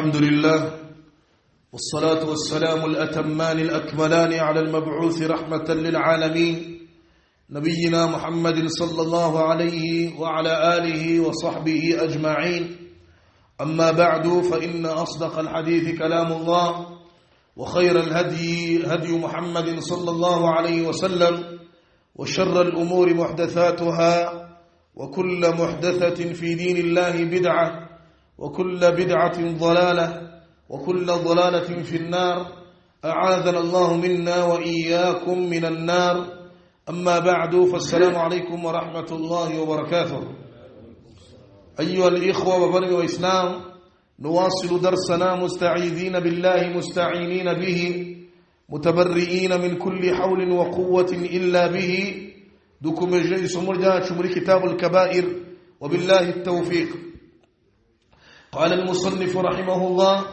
الحمد لله، والصلاة والسلام الأتمان الأكملان على المبعوث رحمة للعالمين، نبينا محمد صلى الله عليه وعلى آله وصحبه أجمعين. أما بعد، فإن أصدق الحديث كلام الله، وخير الهدي هدي محمد صلى الله عليه وسلم، وشر الأمور محدثاتها، وكل محدثة في دين الله بدعة، وكل بدعة ضلالة، وكل ضلالة في النار. أعاذنا الله منا وإياكم من النار. أما بعد، فالسلام عليكم ورحمة الله وبركاته. أيها الإخوة وبني وإسلام، نواصل درسنا مستعيذين بالله مستعينين به متبرئين من كل حول وقوة إلا به. Dukomeje isomo ryacu muri كتاب الكبائر، وبالله التوفيق. قال المصنف رحمه الله،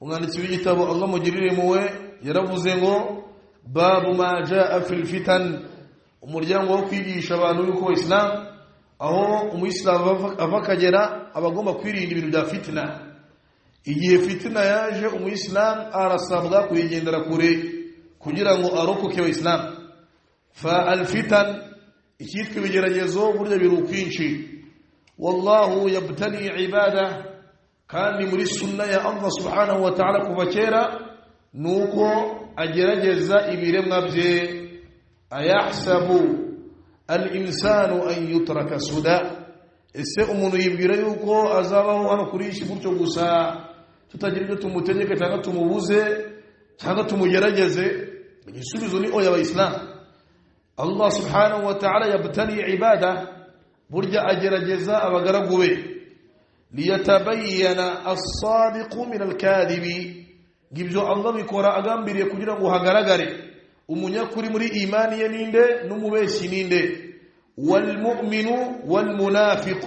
umwanditsi w'igitabo, Allah mugirire impuhwe, yaravuze ngo: باب ما جاء في الفتن, umuryango wo kwigisha abantu yuko Islam, aho umuyisilamu ava akagera, aba agomba kwirinda ibintu bya fitina. Igihe fitina yaje, umuyisilamu arasabwa kuyigendera kure kugira ngo arokoke wa Islam. فالفتن, icyitwa ibigeragezo, burya biri ukwinshi. والله يبتلي عباده, kandi muri sunna ya Allah سبحانه وتعالى kuva kera nuko agerageza ibiremwa bye. أيحسب الإنسان أن يترك سدى? Ese umuntu yibwira yuko azabaho hano kuri iki gutyo gusa, tutagira ibyo tumutegeka cyangwa tumubuze cyangwa tumugerageze? Igisubizo ni oya. Abayisilamu, Allah سبحانه وتعالى يبتلي عباده, burya agerageza abagaragu be. ليتبين الصادق من الكاذب, ngibyo Allah bikora agambiriye kugira ngo hagaragare umunyakuri muri imani ye ninde, n'umubeshyi ninde, والمؤمن والمنافق,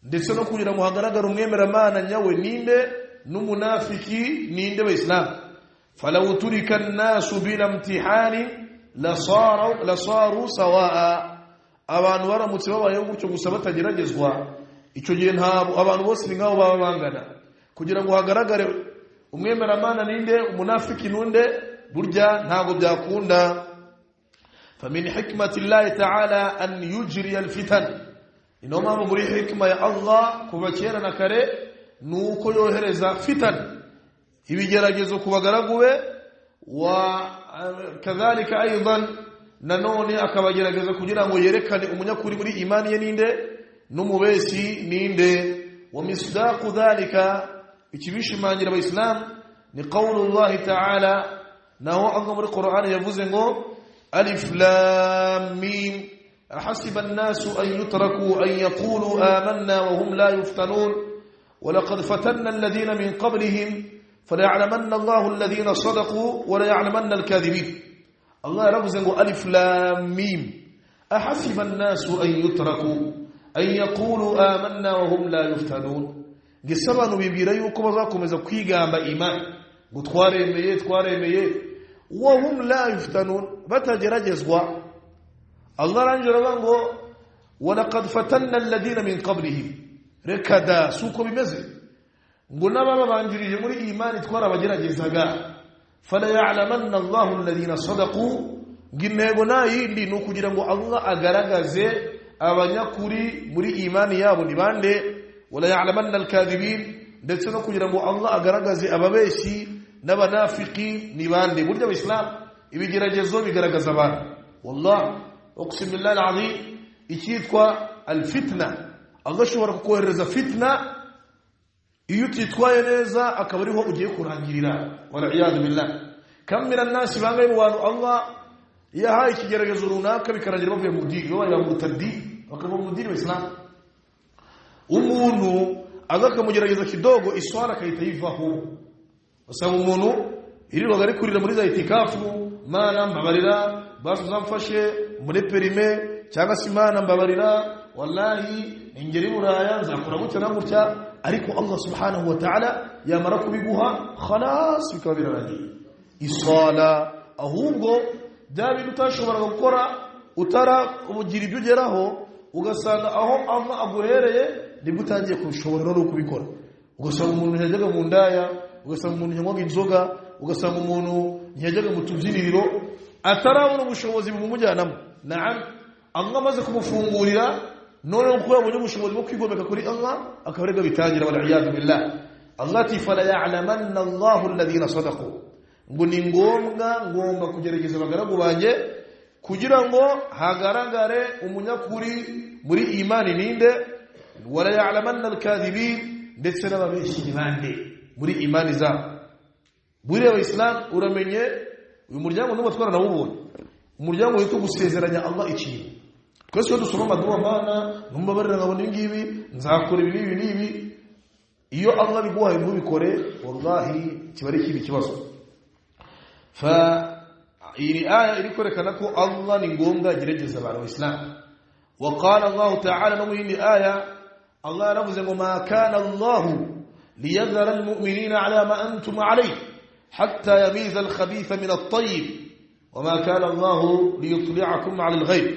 ndetse no kugira ngo hagaragare umwemeramana nyawe ninde n'umunafiki ninde wa Islam. فلو ترك الناس بلا امتحان لصاروا سواء. Abantu baramutse babayeho gutyo gusa batageragezwa, icyo gihe ntabwo abantu bose ni nk'aho baba bangana. Kugira ngo hagaragare umwemeramana ninde, umunafiki nunde, burya ntabwo byakunda. فمن حكمة الله تعالى أن يجري الفتن. Ino mpamvu muri hikma ya Allah kuva kera na kare nuko yohereza فتن, ibigeragezo ku bagaragu be, وكذلك أيضا nanone akabagerageza kugira ngo yerekane umunyakuri muri imani ye ninde, n'umubeshyi ninde. ومصداق ذلك, ikibishimangira abayisilamu, ni قول الله تعالى, naho Allah muri Qur'an yavuze ngo: ألف لام ميم أحسب الناس أن يتركوا أن يقولوا آمنا وهم لا يفتنون ولقد فتنا الذين من قبلهم فليعلمن الله الذين صدقوا وليعلمن الكاذبين. الله yaravuze ngo: ألف لام ميم أحسب الناس أن يتركوا أن يقولوا آمنا وهم لا يفتنون. Ngese abantu bibwira yuko bazakomeza kwigamba imani ngo twaremeye, twaremeye, وهم لا يفتنون, batageragezwa? Allah arangije aravuga ngo: ولقد فتنا الذين من قبلهم. Reka da, si uko bimeze, ngo n'abababanjirije muri imani twarabageragezaga. فليعلمن الله الذين صدقوا, ngo intego nta yindi ni ukugira ngo Allah agaragaze abanyakuri muri imani yabo ni bande, وليعلمن الكاذبين, ndetse no kugira ngo Allah agaragaze ababeshyi n'abanafiki ni bande. Burya abayisilamu, ibigeragezo bigaragaza abantu. والله أقسم بالله العظيم, icyitwa الفتنة, Allah ashobora kukohereza fitna, iyo utitwaye neza akaba ariho ugiye kurangirira, والعياذ بالله. كم من الناس, bangahe mu bantu Allah yahaye ikigeragezo runaka bikarangira bavuye mu dini, babaye murtadi, bakava mu dini wa Islam? Umuntu aza akamugerageza kidogo, iswara akahita yivaho. Usanga umuntu irirwaga ari kurira muri za itikafu: "Mana mbabarira, basi uzamfashe muri perime," cyangwa se "Imana mbabarira, wallahi ingeri Buraya nzakora gutya na gutya." Ariko Allah سبحانه وتعالى yamara kubiguha, خلاص, bikaba birarangiye. Iswala, ahubwo bya bintu utashoboraga gukora utaragira ibyo ugeraho, ugasanga aho Allah aguhereye nibwo utangiye kubishobora no kubikora. Ugasanga umuntu ntiyajyaga mu ndaya, ugasanga umuntu ntiyanywaga inzoga, ugasanga umuntu ntiyajyaga mu tubyiniriro, atarabona ubushobozi bumujyanamo. Naam, Allah amaze kumufungurira, none kuko yabonye ubushobozi bwo kwigomeka kuri Allah, akaba aribwo bitangira, wal iyadu billah. Allah ati fala ya'lamanna Allahu alladhina sadaqu, ngo ni ngombwa ngomba kugerageza abagaragu banjye kugira ngo hagaragare umunyakuri muri imani ninde, wala ya'lamanna al-kadhibin, ndetse n'ababeshyi bande muri imani zabo. Buriya abayisilamu uramenye uyu muryango n'ubu twaranawubonye, umuryango witwa gusezeranya Allah ikintu. Twese iyo dusoma amaduwa, mana numbabarira nkabona ibi ngibi, nzakora ibi n'ibi n'ibi, iyo Allah biguhaye ntubikore, wallahi kiba ari ikibi kibazo. Fa iyi aya iri kwerekana ko Allah ni ngombwa agerageza abantu abayisilamu. Wa qala Allah ta'ala, no mu yindi aya Allah yaravuze ngo ma kana Allahu liyadhara almu'minina ala ma antum alayhi hatta yamiza alkhabitha min at-tayyib wa ma kana Allahu liyutli'akum ala al-ghayb.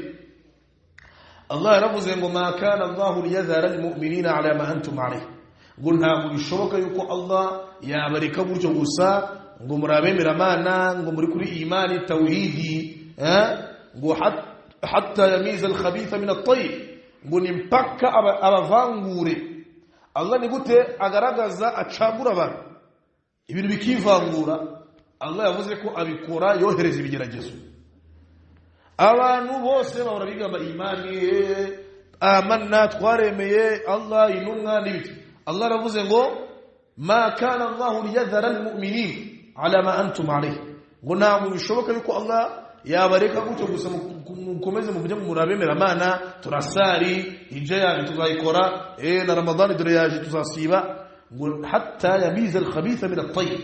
Allah yaravuze ngo ma kana Allahu liyadhara almu'minina ala ma antum alayhi, ngo ntabwo bishoboka yuko Allah yabareka gutyo gusa ngo murabemera mana, ngo muri kuri imani tauhidi, ngo hatta yamiza alkhabitha min at-tayyib, ngo ni mpaka abavangure. Allah ni gute agaragaza acagura abantu ibintu bikivangura? Allah yavuze ko abikora yohereza ibigeragezo. Abantu bose bahora bigamba imani, amanna, twaremeye Allah, intumwa n'ibiti. Allah aravuze ngo ma kana Allahu liyadhara almu'minin ala ma antum alayhi, ngo ntabwo bishoboka yuko Allah yabareka gutyo gusa mukomeze muvuje murabemera mana, turasari hijja yaje tuzayikora, na Ramadani dore yaje tuzasiba, ngo hatta yamiza alkhabitha min at-tayyib,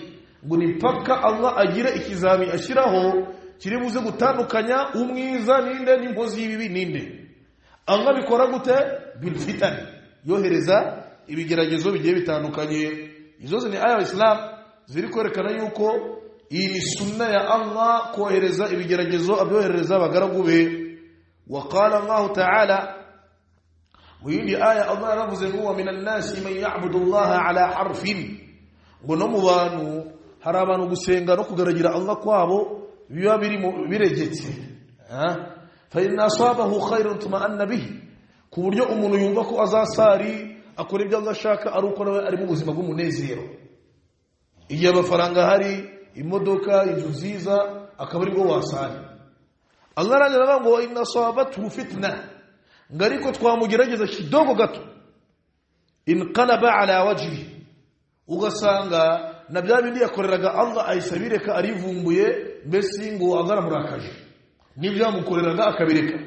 ngo ni mpaka Allah agira ikizami ashiraho kiri buze gutandukanya umwiza ninde n'inkozi y'ibibi ninde. Allah bikora gute? Bil fitan, yohereza ibigeragezo bigiye bitandukanye. Izo ni aya Islam ziri kwerekana yuko iyi ni sunna ya Allah kohereza ibigeragezo abyohereza abagaragu be. Wa qala Allah ta'ala, mu yindi aya Allah yaravuze ngo wa minan nasi man ya'budu Allah ala harfin, ngo no mu bantu hari abantu gusenga no kugaragira Allah kwabo biba biri biregetse, fa in asabahu khayrun tuma'anna bihi, ku buryo umuntu yumva ko azasari akora ibyo Allah ashaka ari uko nawe ari mu buzima bw'umunezero, igihe amafaranga hari, imodoka, inzu nziza, akaba aribwo wasari. Allah arangira ngo inna asabatu fitna, ngo ariko twamugerageza kidogo gato, inqalaba ala wajhi, ugasanga na bya bindi yakoreraga Allah ayisabireka arivumbuye, mbese ngo Allah aramurakaje, n'ibyo yamukoreraga akabireka.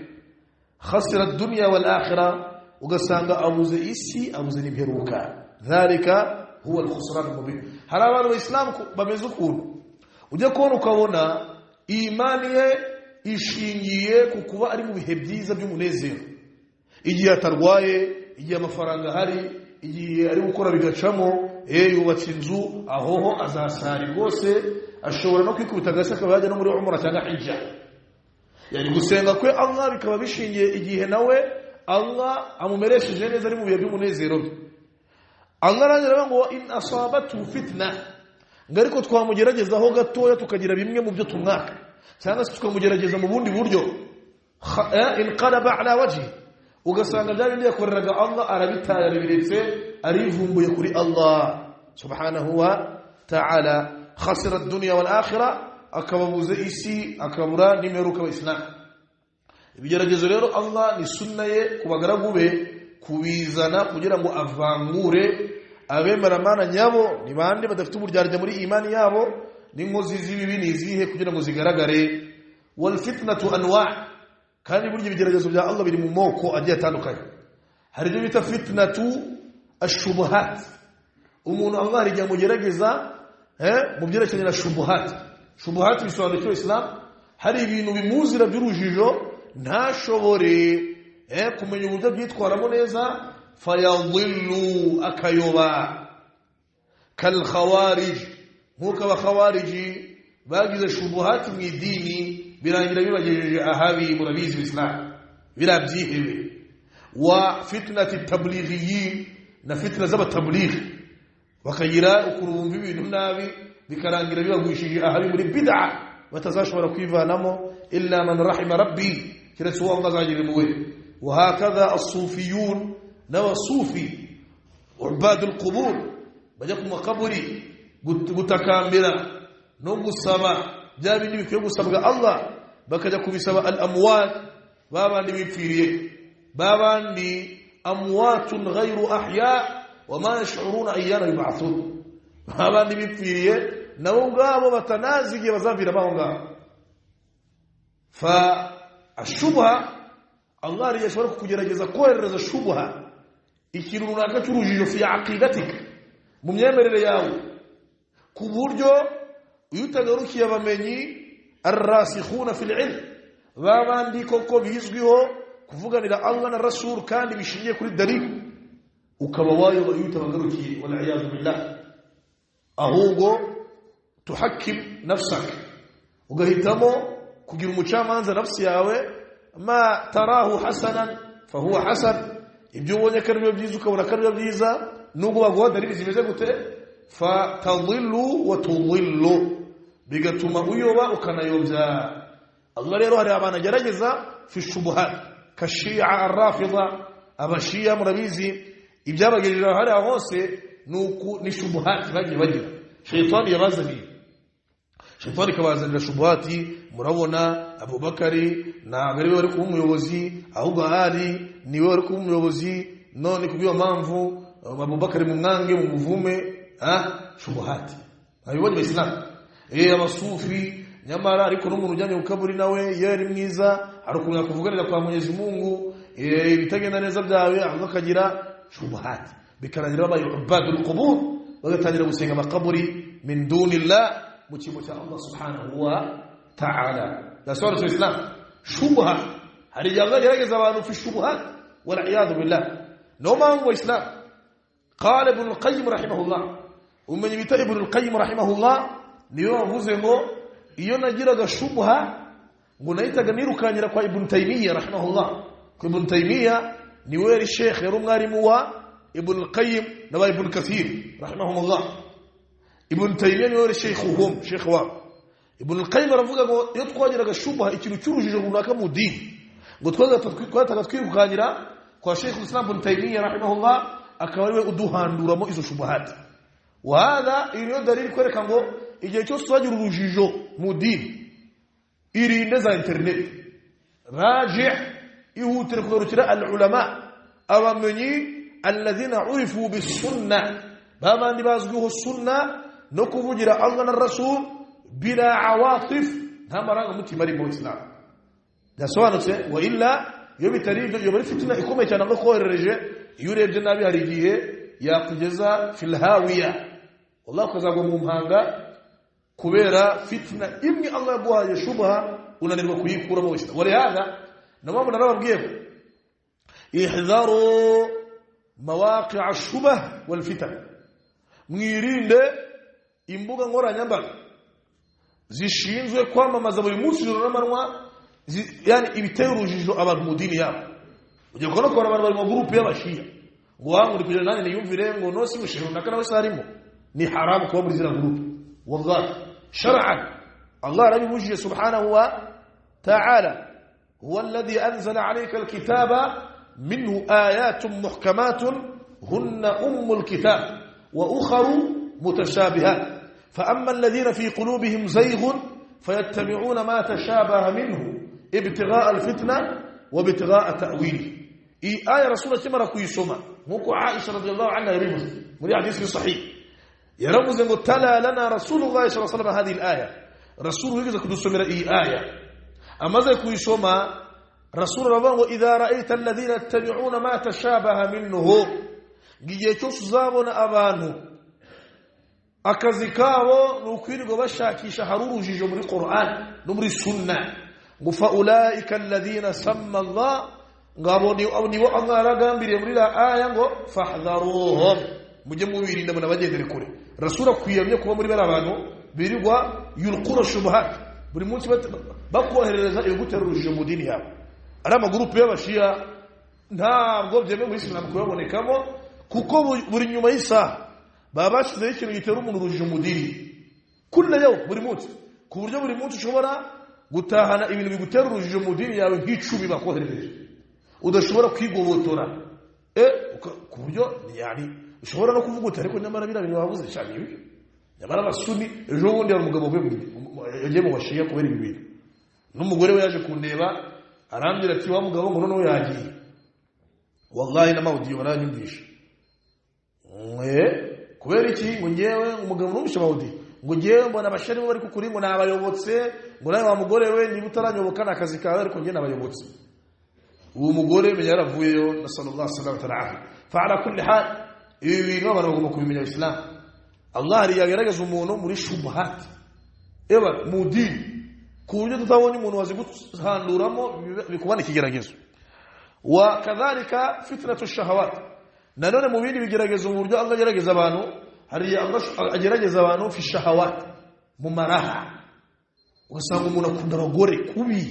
Khasira ad-dunya wal akhirah, ugasanga abuze isi, abuze n'imperuka. Dhalika huwa al-khusran al-mubin. Hari abantu b'Islam bameze ukuntu ujya kubona ukabona imani ye ishingiye ku kuba ari mu bihe byiza by'umunezero, igihe atarwaye, igihe amafaranga ahari, igihe ari gukora bigacamo, yubatse inzu, ahoho azasari rwose, ashobora no kwikubita agasi akaba yajya no muri umura cyangwa hijja. Yani gusenga kwe Allah bikaba bishingiye igihe nawe Allah amumeresheje neza ari mu bihe by'umunezero bye. Allah arangira ngo in asabatu fitna, ngo ariko twamugeragezaho gatoya tukagira bimwe mu byo tumwaka, cyangwa se tukamugerageza mu bundi buryo, inqalaba ala wajhi, ugasanga bya bindi yakoreraga Allah arabitaye, arabiretse, arivumbuye kuri Allah subhanahu wa ta'ala. Khasira ad-dunya wal akhirah, akababuze isi, akabura n'imperuka w'Islam. Ibigeragezo rero Allah ni sunna ye ku bagaragu be kubizana kugira ngo avangure abemera mana nyabo ni bande badafite uburyarya muri imani yabo, n'inkozi z'ibibi nizihe kugira ngo zigaragare. Wal fitnatu anwa', kandi burya ibigeragezo bya Allah biri mu moko agiye atandukanye. Hari ibyo bita fitnatu ashubuhat, umuntu Allah ari mugerageza mu byerekeranye na shubuhat. Shubuhat bisobanura icyo Islam, hari ibintu bimuzira by'urujijo ntashobore kumenya uburyo byitwaramo neza, fayadhillu, akayoba. Kal khawarij, nkuko abakhawariji bagize shubuhat mu idini birangira bibagejeje ahabi, murabizi Islam birabyihebe. Wa fitnati tablighiyin, na fitna z'abatablighi, Bakagira ukuntu bumva ibintu nabi bikarangira bibagwishije ahari muri bid'a batazashobora kwivanamo illa man rahima rabbi, keretse uwo Allah azagira impuhwe. Wa hakadha as-sufiyun, n'abasufi ubad al-qubur bajya ku makaburi gutakambira no gusaba bya bindi bikwiye gusabwa Allah, bakajya kubisaba al-amwat, babandi bipfiriye, babandi amwatun ghayru ahya wama yash'uruna ayyana yub'athun, babandi bipfiriye nabo ubwabo batanazi igihe bazavira baho ngaho. Fa ashubha Allah yashobora kukugerageza kohereza shubha, ikintu runaka cy'urujijo fi aqidatik, mu myemerere yawe, ku buryo iyo utagarukiye abamenyi arrasikhuna fil ilm, babandi koko bizwiho kuvuganira Allah na Rasul kandi bishingiye kuri dalil, ukaba wayo iyo utabagarukiye, wal iyad billah, ahubwo tuhakim nafsak, ugahitamo kugira umucamanza nafsi yawe, ma tarahu hasanan fahuwa hasan, ibyo ubonye ko ari byiza ukabona ko ari byiza nubwo baguha dalili zimeze gute, fa tadillu wa tudillu, bigatuma uyoba ukanayobya. Allah rero hari abantu agerageza fi shubuhat kashia arrafida, abashia murabizi ibyabagejeje hari hose nuko ni shubuhat bagiye bagira, shaytani yabazaniye, shaytani kabazanira shubuhati. Murabona Abubakari ntabwo ari we wari kuba umuyobozi, ahubwo Ali niwe wari kuba umuyobozi, none kubyo mpamvu Abubakari mu mwange mu muvume, shubuhati abibonye Islam. Abasufi nyamara ariko n'umuntu ujyanye ku kaburi nawe iyo yari mwiza hari ukuntu yakuvuganira kwa Mwenyezi Mungu ibitagenda neza byawe, ahubwo akagira shubuhati, bikarangira babaye ubadul qubur, bagatangira gusenga amakaburi min dunillah, mu cyimbo cya Allah subhanahu wa ta'ala. Yasobanutse Islam shubha, hari igihe Allah agerageza abantu fi shubuhat wal iyad billah. No mpamvu Islam qala Ibn al-Qayyim rahimahullah, umenye bita Ibn al-Qayyim rahimahullah niyo wavuze ngo iyo nagiraga shubha ngo nahitaga nirukanyira kwa Ibn Taymiyyah rahimahullah. Kwa Ibn Taymiyyah niwe yari sheikh, yari umwarimu wa Ibn al-Qayyim na wa Ibn Kathir rahimahumullah. Ibn Taymiyyah niwe yari sheikhuhum, sheikh wa Ibn al-Qayyim. Aravuga ngo iyo twagiraga shubha ikintu cy'urujijo runaka mu dini, ngo twataga twirukanyira kwa Sheikh Islam Ibn Taymiyyah rahimahullah, akaba ariwe uduhanduramo izo shubuhati. Wa hadha iyo dalili kwereka ngo igihe cyose twagira urujijo mu dini, irinde za internet, raji' ihutire kugarukira al-ulama, abamenyi alladhina urifu bis-sunnah, babandi bazwiho sunna no kuvugira Allah na Rasul bila awatif, nta marangamutima ari mu Islam. Yasobanutse wa illa iyo bitari ibyo iyo bari fitina ikomeye cyane ngo koherereje, iyo urebye nabi hari igihe yakugeza fil hawiya, wallahi ukazagwa mu mpanga kubera fitna imwe Allah yaguhaye shubha unanirwa kuyikuramo wese. Walihadha na mpamvu narababwiye ko ihdharu mawaqi' ash-shubah wal fitan, mwirinde imbuga nkoranyambaga zishinzwe kwamamaza buri munsi ijoro n'amanywa, yani ibitera urujijo abantu mu dini yabo. Ugiye kubona ko abantu bari mu groupe y'abashia ngo wangu kugira nanjye niyumvire ngo no si mushiru naka nawe sarimo, ni haramu kuba muri zira groupe wallahi shar'an. Allah arabibujije subhanahu wa ta'ala, huwa alladhi anzala alayka alkitaba minhu ayatun muhkamatun hunna ummul kitab wa ukharu mutashabihat فأما الذين في قلوبهم زيغ فيتبعون ما تشابه منه ابتغاء الفتنة وابتغاء تأويله. إي آية رسول الله كما كويسوما نكو عائشة رضي الله عنها يرمز مري حديث صحيح يرمز أنه تلا لنا رسول الله صلى الله عليه وسلم هذه الآية، رسول يجوز كدوسومر إي آية أما زي كويسوما رسول الله وإذا رأيت الذين يتبعون ما تشابه منه gihe uzabona abantu akazi kabo ni ukwirirwa bashakisha hari urujijo muri Qur'an no muri Sunna, ngo fa ulaika alladhina samma Allah, ngabo nibo Allah yaragambiriye muri la aya ngo fahdharuhum, mujye mubirinda munabagendere kure. Rasula kwiyamye kuba muri bari abantu birirwa yulqura shubuhat buri munsi bakoherereza ibigutera urujijo mu dini yabo. Ari amagurupe y'abashia ntabwo byemewe muri Islam kubabonekamo, kuko buri nyuma y'isaha Baba bashyizeho ikintu gitera umuntu urujijo mu dini kulla yawm, buri munsi, ku buryo buri munsi ushobora gutahana ibintu bigutera urujijo mu dini yawe nk'icumi bakoherereje udashobora kwigobotora, ku buryo yani ushobora no kuvuga uti ariko nyamara biriya bintu bavuze cyane ibyo, nyamara abasuni. Ejo bundi hari umugabo yagiye mu bashiya kubera ibi bintu, n'umugore we yaje kundeba arambwira ati wa mugabo ngo noneho yagiye, wallahi n'amawudiyo baranyumvisha. Kubera iki? Ngo ngewe umugabo numvisha amawudiyo ngo ngewe mbona abashari bo bari kukuri ngo nabayobotse, ngo nawe wa mugore we niba utaranyoboka ni akazi kawe, ariko ngewe nabayobotse. Uwo mugore menya yaravuyeyo, nasallallahu alaihi wa fa ala kulli hal, ibi bintu abantu bagomba kubimenya. Islam Allah hari yagerageza umuntu muri shubuhat eba mu dini, ku buryo tutabonye umuntu waziguhanduramo bikubana ikigeragezo. Wa kadhalika fitnatu shahawat, nanone mu bindi bigeragezo mu buryo Allah agerageza abantu, hari Allah agerageza abantu fi shahawat, mu maraha. Ugasanga umuntu akunda abagore kubi,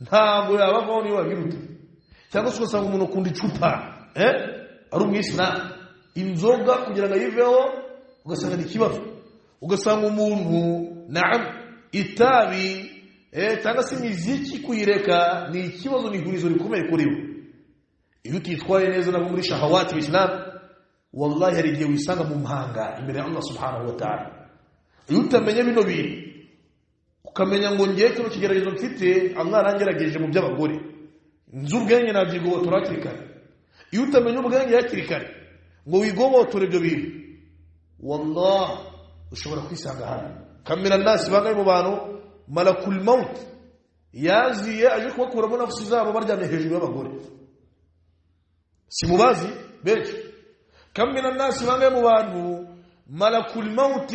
ntabwo yabavaho niyo wabiruta, cyangwa se ugasanga umuntu akunda icupa, ari umwisilamu, inzoga kugira ngo ayiveho ugasanga ni ikibazo. Ugasanga umuntu naam itabi cyangwa se imiziki kuyireka ni ikibazo, ni ihurizo rikomeye kuri we. Iyo utitwaye neza nabwo muri shahawati islam, wallahi hari igihe wisanga mu mpanga imbere ya Allah subhanahu wa ta'ala. Iyo utamenye bino bintu, ukamenya ngo ngiye kino kigeragezo mfite Allah arangerageje mu by'abagore, nzi ubwenge nabyigobotora hakiri kare. Iyo utamenye ubwenge hakiri kare ngo wigobotore ibyo bintu, wallahi ushobora kwisanga hano. Kamera nasi bangaye mu bantu malakul maut yaziye aje kubakuramo nafsi zabo baryamye hejuru y'abagore, si mubazi benshi. Kamera nasi bangaye mu bantu malakul maut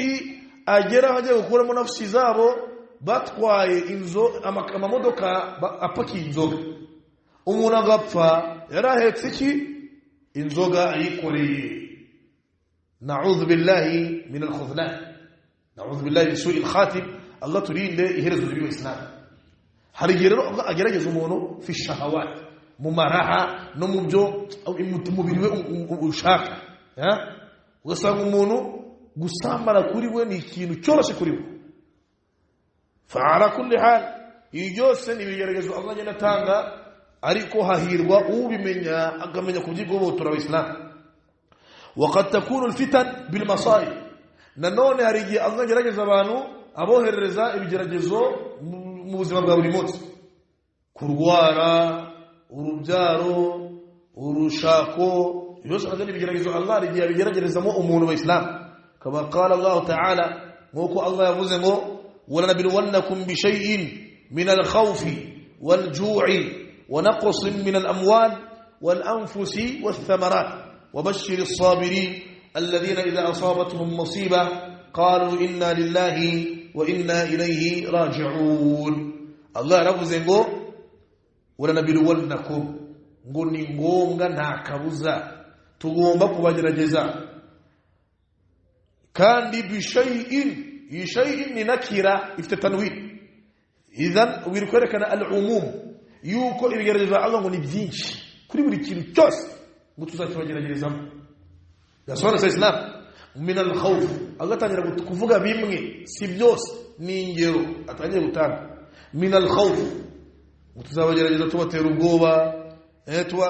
agera aje gukuramo nafsi zabo batwaye inzo amamodoka apakiye inzoga, umuntu agapfa yarahetse iki inzoga ayikoreye. Na'udhu billahi min al-khudlan, na'udhu billahi min su'i al-khatim. Allah turinde iherezo ribi Islam. Hari igihe rero Allah agerageza umuntu fi shahawat, mu maraha no mu byo umubiri we ushaka, ugasanga umuntu gusambana kuri we ni ikintu cyoroshye kuri we. Fa ala kulli hal, ibi byose ni ibigeragezo Allah agenda atanga, ariko hahirwa ubimenya akamenya kubyigobotora Islam. Waqad takunu alfitan bil masa'ib, nanone hari igihe Allah agerageza abantu aboherereza ibigeragezo mu buzima bwa buri munsi, kurwara, urubyaro, urushako, byose ni ibigeragezo Allah hari igihe abigeragerezamo umuntu wa Islam. Kama qala Allah ta'ala, nk'uko Allah yavuze ngo walanabluwannakum bishay'in min al-khawfi wal-ju'i wa naqsin min al-amwal wal-anfusi wath-thamarat وبشر الصابرين الذين إذا أصابتهم مصيبة قالوا إنا لله وإنا إليه راجعون. الله yaravuze ngo walanabluwannakum, ngo ni ngombwa nta kabuza tugomba kubagerageza, kandi bishay'in, shay'in ni nakira ifite tanwin, idhan biri kwerekana al-umum, yuko ibigeragezo Allah ngo ni byinshi kuri buri kintu cyose ngo tuzakibageragezamo. Yasobanutse Islam min al-khawf, Allah atangira kuvuga bimwe si byose, ni ingero atangiye gutanga. Min al-khawf, ngo tuzabagerageza tubatera ubwoba,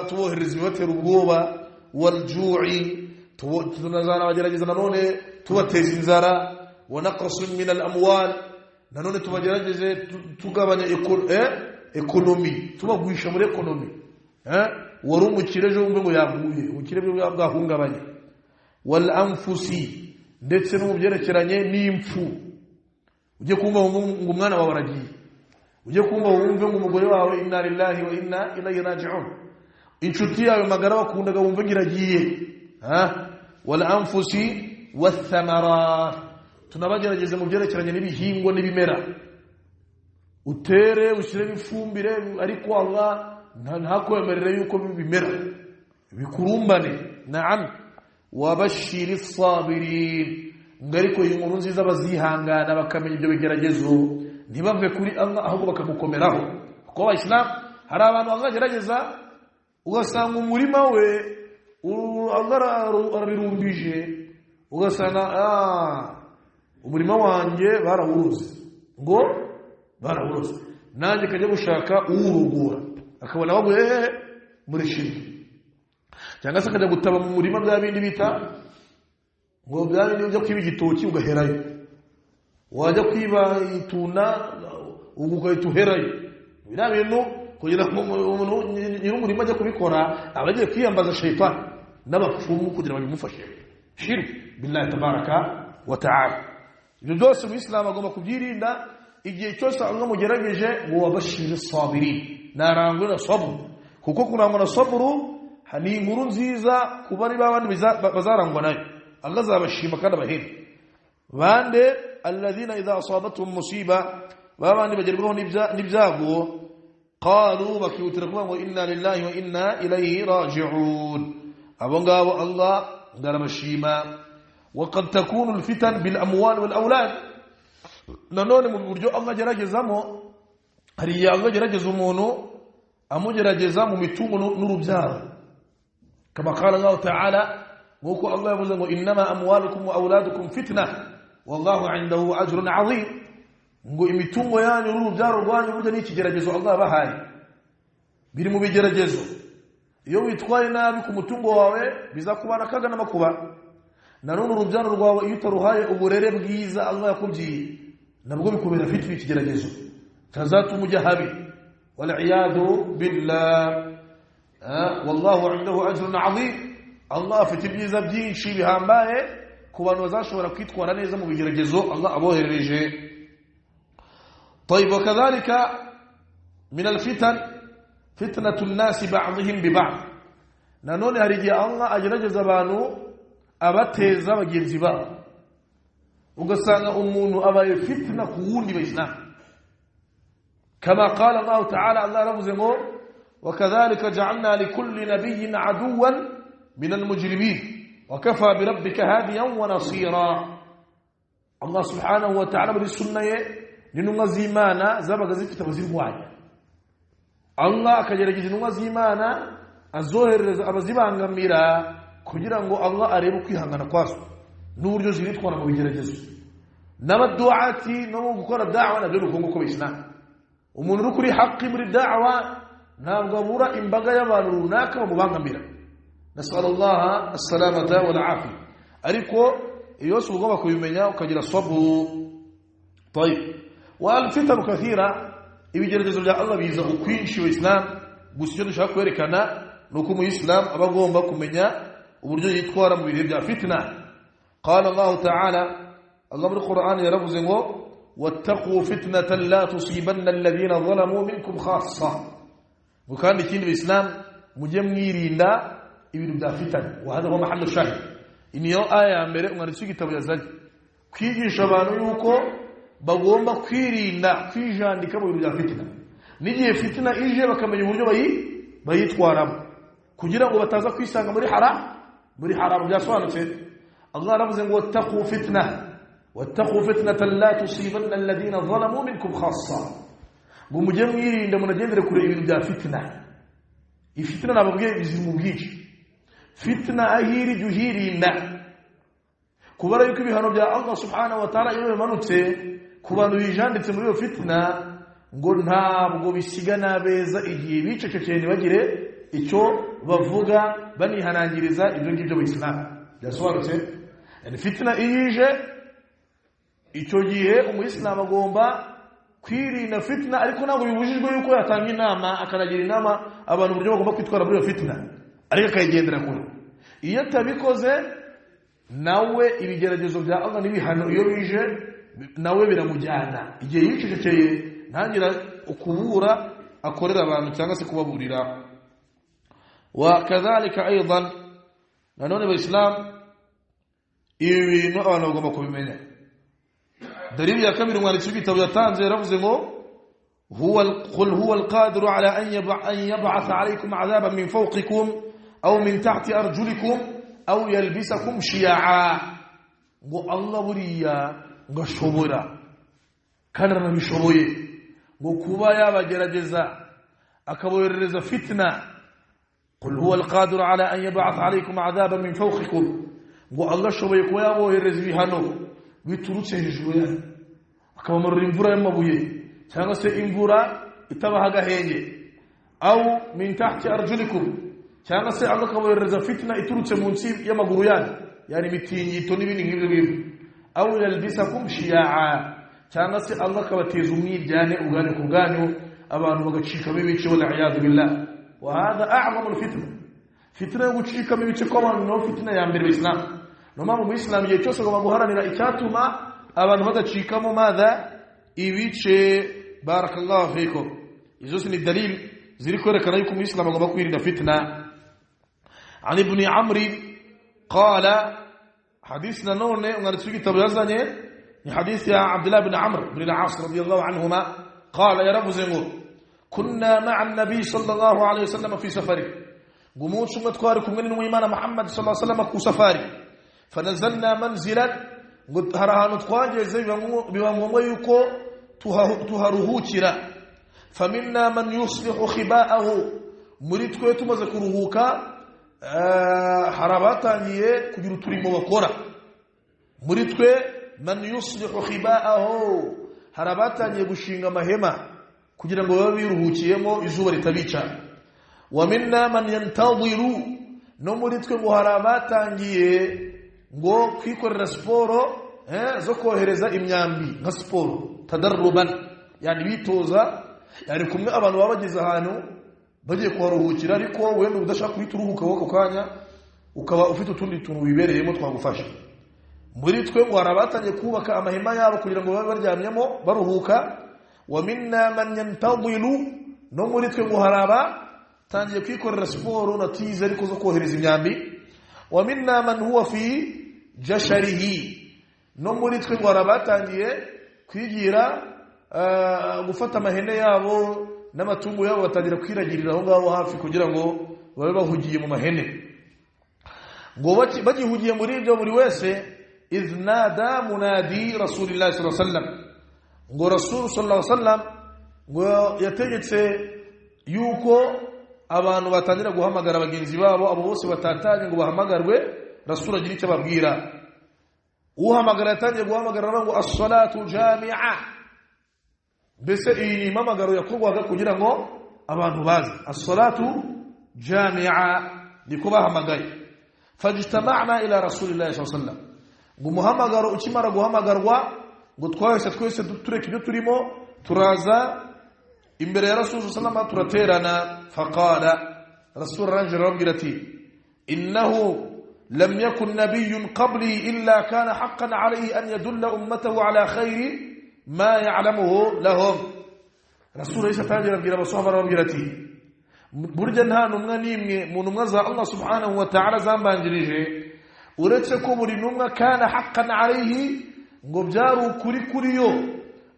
tubohereza ibibatera ubwoba, wal-ju'i, tunazanabagerageza nanone tubateza inzara, wa naqsin min al-amwal, nanone tubagerageze tugabanya ekonomi, tubagwisha muri ekonomi, wari umukire ejo wumve ngo yaguye, ubukire bwe bwahungabanye, wal anfusi, ndetse no mu byerekeranye n'impfu, ujye kumva ngo umwana wawe aragiye, ujye kumva wumve ngo umugore wawe inna lillahi wa inna ilayhi raji'un, inshuti yawe magara wakundaga wumve ngo iragiye, wal anfusi wathamarat, tunabagerageze mu byerekeranye n'ibihingwa n'ibimera, utere ushyiremo ifumbire ariko Allah ntakwemerere yuko bimera bikurumbane. Naam, wabashiri sabirin, ngariko iyi nkuru nziza bazihangana bakamenya ibyo bigeragezo ntibave kuri Allah ahubwo bakamukomeraho. Kuko abayisilamu hari abantu bazagerageza ugasanga umurima we Allah arabirumbije, Ugasanga umurima wanjye barawuruze, ngo barawuruze, nanjye kajya gushaka uwurugura akabona baguye muri shirki, cyangwa se akajya gutaba mu murima bya bindi bita ngo bya bindi ujya kwiba igitoki ugaherayo, wajya kwiba itunda ugahita uherayo. Biriya bintu kugira ngo umuntu nyir'umurima ajya kubikora aba agiye kwiyambaza shayitani n'abapfumu kugira ngo bimufashe. Shirki billahi tabaraka wa ta'ala. Ibyo byose umuyisilamu agomba kubyirinda igihe cyose Allah mugerageje ngo wabashire sabirin, narangwe na saburu, kuko kurangwa na saburu ni inkuru nziza kuba ari babandi bazarangwa nayo. Allah azabashima kandi abahembe. Bande alladhina idha asabatuhum musiba, babandi bagerwaho n'ibyago, qalu bakihutira kuvuga ngo inna lillahi wa inna ilayhi raji'un. Abo ngabo Allah ndarabashima. وقد تكون الفتن بالأموال والأولاد. Nanone mu buryo Allah ageragezamo, hari igihe Allah agerageza umuntu amugerageza mu mitungo n'urubyaro, kama qala Allah ta'ala, nk'uko Allah yavuze ngo innama amwalukum wa auladukum fitna wallahu indahu ajrun azim, ngo imitungo yanyu n'urubyaro rwanyu burya ni ikigeragezo Allah yabahaye, biri mu bigeragezo. Iyo witwaye nabi ku mutungo wawe bizakubana akaga n'amakuba. Nanone urubyaro rwawe iyo utaruhaye uburere bwiza Allah yakubwiye nabwo bikubera fitna, ikigeragezo tazatuma ujya habi, wal iyadu billah. Wallahu indahu ajrun azim. Allah afite ibyiza byinshi bihambaye ku bantu bazashobora kwitwara neza mu bigeragezo Allah aboherereje. طيب وكذلك من الفتن فتنة الناس بعضهم ببعض. Nanone hari igihe Allah agerageza abantu abateza bagenzi babo, ugasanga umuntu abaye fitna ku wundi bayisilamu. Kama qala Allah ta'ala, Allah yaravuze ngo wakadhalika ja'alna likulli nabiyyin aduwan min almujrimin wa kafa bi rabbika hadiyan wa nasira. Allah subhanahu wa ta'ala muri sunna ye n'intumwa z'Imana zabaga zifite abazirwanya. Allah akagerageza intumwa z'Imana azoherereza abazibangamira kugira ngo Allah arebe ukwihangana kwazo n'uburyo ziritwara mu bigeragezo. N'abaduati no mu gukora da'wa nabyo ni uko bayisilamu. Umuntu uri kuri haki muri da'wa ntabwo abura imbaga y'abantu runaka bamubangamira. Nasallallahu as-salamata wal afiya. Ariko iyo si ugomba kubimenya ukagira saburu. طيب والفتن كثيرة, ibigeragezo bya Allah biza ukwinshi wa Islam. Gusa icyo dushaka kwerekana ni uko umuyisilamu aba agomba kumenya uburyo yitwara mu bihe bya fitna. Qala Allah ta'ala, Allah muri Qur'an yaravuze ngo wattaqu fitnatan la tusibanna alladhina zalamu minkum khassa. Ngo kandi ikindi Islam mujye mwirinda ibintu bya fitna. Wa hadha huwa mahallu shahid. Niyo aya ya mbere umwanditsi w'igitabo yazanye kwigisha abantu yuko bagomba kwirinda kwijandika mu bintu bya fitna, n'igihe fitna ije bakamenya uburyo bayitwaramo kugira ngo bataza kwisanga muri haram. Byasobanutse. Allah aravuze ngo wattaqu fitna, wattaqu fitnatan la tusibanna alladhina zalamu minkum khassa. Ngo mujye mwirinda munagendere kure ibintu bya fitna. Ifitna nababwiye biziri mu bwinshi. Fitna ahiri juhirinda kubara yuko ibihano bya Allah subhanahu wa ta'ala iyo bimanutse ku bantu bijanditse muri iyo fitna, ngo ntabwo bisiga nabeza igihe bicecekeye ntibagire icyo bavuga banihanangiriza ibyo ngibyo mu Islam. Byasobanutse. Yani fitna ije icyo gihe umuyisilamu agomba kwirinda fitna, ariko ntabwo bibujijwe yuko yatanga inama akanagira inama abantu uburyo bagomba kwitwara muri iyo fitna, ariko akayigendera kure. Iyo atabikoze nawe ibigeragezo bya Allah n'ibihano iyo bije nawe biramujyana. Igihe yicecekeye ntangira ukubura akorera abantu cyangwa se kubaburira. Wa kadhalika aidan, nanone bayisilamu ibi bintu abantu bagomba kubimenya. Dalili ya kabiri umwanditsi w'igitabo yatanze yaravuze ngo huwa qul huwa alqadiru ala an yab'atha alaykum 'adhaban min fawqikum aw min tahti arjulikum aw yalbisakum shiya'a. Ngo Allah buriya ngo ashobora kandi aranabishoboye ngo kuba yabagerageza akaboherereza fitna. Qul huwa alqadiru ala an yab'atha alaykum 'adhaban min fawqikum, Ngo Allah ashoboye kuba yabohereza ibihano biturutse hejuru yanyu, akabamarura imvura y'amabuye cyangwa se imvura itabaha agahenge, au min tahti arjulikum, cyangwa se Allah akabohereza fitna iturutse munsi y'amaguru yanyu, yani imitingito n'ibindi nk'ibyo ngibyo, au yalbisakum shiya'a, cyangwa se Allah akabateza umwiryane ubwanyu ku bwanyu, abantu bagacikamo ibice, wal iyadu billah. Wa hadha a'zamu alfitna, fitna yo gucikamo ibice kw'abantu no fitna ya mbere mu Islam. No mpamvu mu Islam igihe cyose agomba guharanira icyatuma abantu badacikamo madha ibice. Barakallahu fikum. Izo ni dalil ziri kwerekana yuko mu Islam agomba kwirinda fitna. An ibn Amr qala, hadith nanone umwanditsi w'igitabo yazanye ni hadith ya Abdullah ibn Amr ibn al-As radiyallahu anhuma, qala, yaravuze ngo kunna ma'a an-nabi sallallahu alayhi wasallam fi safari, ngo umunsi umwe twari kumwe n'Imana Muhammad sallallahu alayhi wasallam ku safari, fanazalna manzilan, ngo hari ahantu twageze biba ngombwa yuko tuharuhukira, faminna man yuslihu khiba'ahu, muri twe tumaze kuruhuka hari abatangiye kugira uturimo bakora, muri twe man yuslihu khiba'ahu, hari abatangiye gushinga amahema kugira ngo babe biruhukiyemo izuba ritabica, wa minna man yantadiru, no muri twe ngo hari abatangiye ngo kwikorera siporo zo kohereza imyambi nka siporo tadarruban, yani bitoza, yani kumwe abantu baba bageze ahantu bagiye kuharuhukira, ariko wenda udashaka guhita uruhuka ako kanya ukaba ufite utundi tuntu wibereyemo twagufasha. Muri twe ngo hari abatangiye kubaka amahema yabo kugira ngo babe baryamyemo baruhuka, wa minna man yantadilu, no muri twe ngo hari abatangiye kwikorera siporo na tize ariko zo kohereza imyambi, wa minna man huwa fi jasharihi, no muri twe ngo hari abatangiye kwigira gufata amahene yabo n'amatungo yabo batangira kwiragirira aho ngaho hafi kugira ngo babe bahugiye mu mahene. Ngo bagihugiye muri ibyo buri wese, iznada munadi Rasulillah sallallahu alaihi wasallam, ngo Rasul sallallahu alaihi wasallam ngo yategetse yuko abantu batangira guhamagara bagenzi babo, abo bose batatanye ngo bahamagarwe, Rasul agira icyo ababwira. Uhamagara yatangiye guhamagara ngo as-salatu jami'a, mbese iyi ni impamagaro yakorwaga kugira ngo abantu baze, as-salatu jami'a niko bahamagaye. Fajtama'na ila Rasulillahi sallallahu alaihi wasallam, ngo umuhamagaro ukimara guhamagarwa ngo twahise twese tureka ibyo turimo turaza imbere ya Rasul sallallahu alaihi wasallam turaterana. Faqala, Rasul arangije arababwira ati innahu lam yakun nabiyyun qabli illa kana haqqan alayhi an yadulla ummatahu ala khayri ma ya'lamuhu lahum. Rasul yahise atangira abwira abasahaba arababwira ati burya nta ntumwa n'imwe mu ntumwa za Allah subhanahu wa ta'ala zambanjirije uretse ko buri ntumwa kana haqqan alayhi, ngo byari ukuri kuri yo,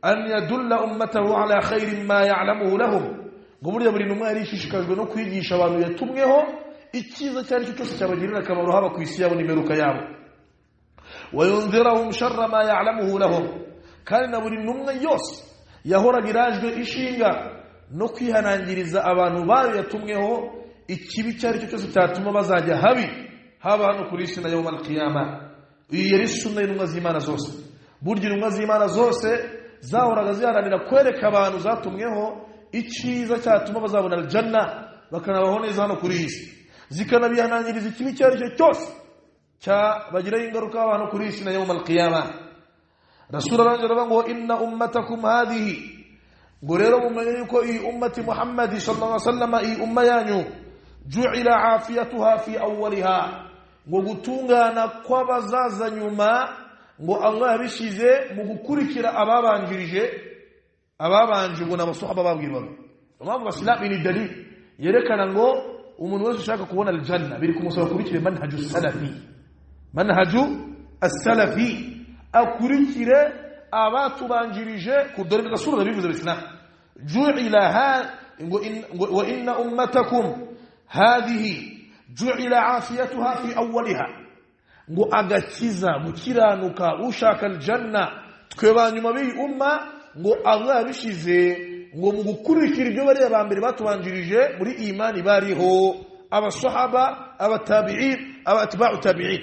an yadulla ummatahu ala khayri ma ya'lamuhu lahum, ngo burya buri ntumwa yari ishishikajwe no kwigisha abantu yatumweho icyiza cyari cyo cyose cyabagirira akamaro haba ku isi yabo n'imperuka yabo, wa yunzirahum sharra ma ya'lamuhu lahum, kandi na buri ntumwa yose yahoraga irajwe ishinga no kwihanangiriza abantu bayo yatumweho ikibi cyari cyo cyose cyatuma bazajya habi haba hano kuri isi na yawm al-qiyama. Iyi yari sunna y'intumwa z'Imana zose. Burya intumwa z'Imana zose zahoraga ziharanira kwereka abantu zatumweho icyiza cyatuma bazabona aljanna bakanabaho neza hano kuri isi, zikanabihanangiriza ikibi cyari cyo cyose cyabagiraho ingaruka abantu kuri isi na yawm al-qiyama. Rasul arangije aravuga ngo inna ummatakum hadhihi, ngo rero mumenye yuko iyi ummati Muhammad sallallahu alaihi wasallam, iyi umma yanyu, ju'ila afiyatuha fi awwaliha, ngo gutungana kw'abazaza nyuma ngo Allah yabishize mu gukurikira ababanjirije, ababanje ngo n'abasahaba babwirwaga. Impamvu Islam ni dalil yerekana ngo umuntu wese ushaka kubona aljanna biri kumusaba kurikira manhaju salafi, manhaju as-salafi, akurikire abatubanjirije. Kudore Rasul yabivuze bisna ju'ila ha wa inna ummatakum hadhihi ju'ila afiyatuha fi awwaliha, ngo agakiza gukiranuka ushaka aljanna twe banyuma b'iyi umma ngo Allah yabishize ngo mu gukurikira ibyo bari abambere batubanjirije muri imani bariho, abasahaba, abatabi'in, abatba'u tabi'in.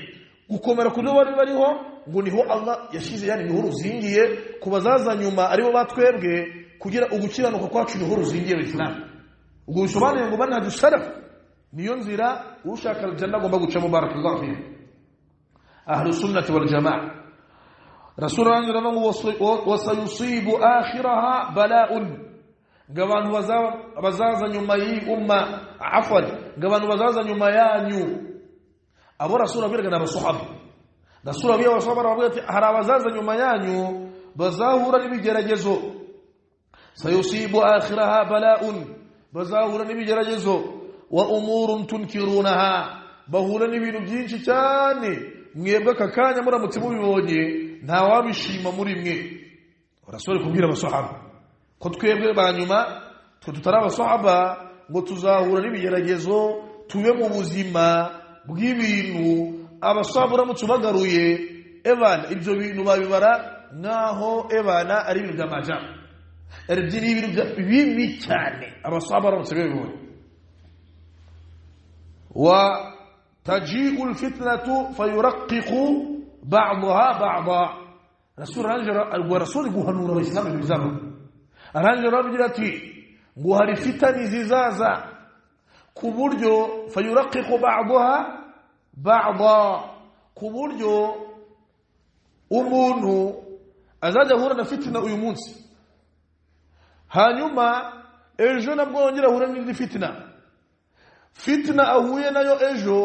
Gukomera ku byo bari bariho ngo niho Allah yashize, yani niho ruzingiye ku bazaza nyuma aribo batwebwe, kugira ugukiranuka kwacu niho ruzingiye Islam. Ubwo bisobanuye ngo manhaju salaf niyo nzira ushaka aljanna agomba gucamo. Barakallahu fihi. Ahlu sunnati wal jamaa. Rasul arangirana ngo wasayusibu akhiraha bala'un, ngo abantu bazaza nyuma y'iyi umma, afwan, ngo abantu bazaza nyuma yanyu, abo Rasul abwiraga n'abasahaba. Rasul abwira abasahaba arababwira ati hari abazaza nyuma yanyu bazahura n'ibigeragezo. Sayusibu akhiraha bala'un, bazahura n'ibigeragezo, wa umurun tunkirunaha, bahura n'ibintu byinshi cyane mwebwe aka kanya muramutse mubibonye nta wabishima muri mwe. Rasul kubwira abasahaba ko twebwe ba nyuma twe tutari abasahaba ngo tuzahura n'ibigeragezo, tube mu buzima bw'ibintu abasahaba uramutse ubagaruye ebana ibyo bintu babibara nkaho ebana ari ibintu by'amajyambere, ni ibintu bibi cyane abasahaba baramutse babibonye. Wa taji'u alfitnatu fayuraqqiqu ba'daha ba'da. Rasul arangije, Rasul guhanura abayisilamu ibintu bizaba, arangije arababwira ati ngo hari fitani zizaza ku buryo fayuraqqiqu ba'daha ba'da, ku buryo umuntu azajya ahura na fitina uyu munsi, hanyuma ejo nabwo yongera ahure n'indi fitina, fitina ahuye nayo ejo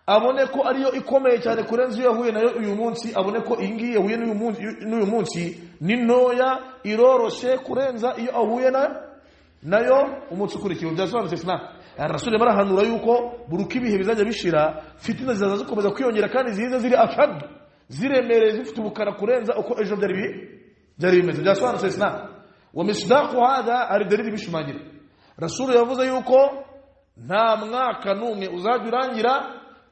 abone ko ariyo ikomeye cyane kurenza iyo yahuye nayo uyu munsi, abone ko iyi ngiyi yahuye n'uyu munsi ni ntoya iroroshe kurenza iyo ahuye nayo umunsi ukurikiye. Byasobanutse Islam. Rasul barahanura yuko buri uko ibihe bizajya bishira fitina zizaza zikomeza kwiyongera kandi ziza ziri ashad, ziremereye, zifite ubukana kurenza uko ejo byari bimeze. Byasobanutse Islam. Wa misdaqu hadha ari dalili bishimangira. Rasul yavuze yuko nta mwaka n'umwe uzajya urangira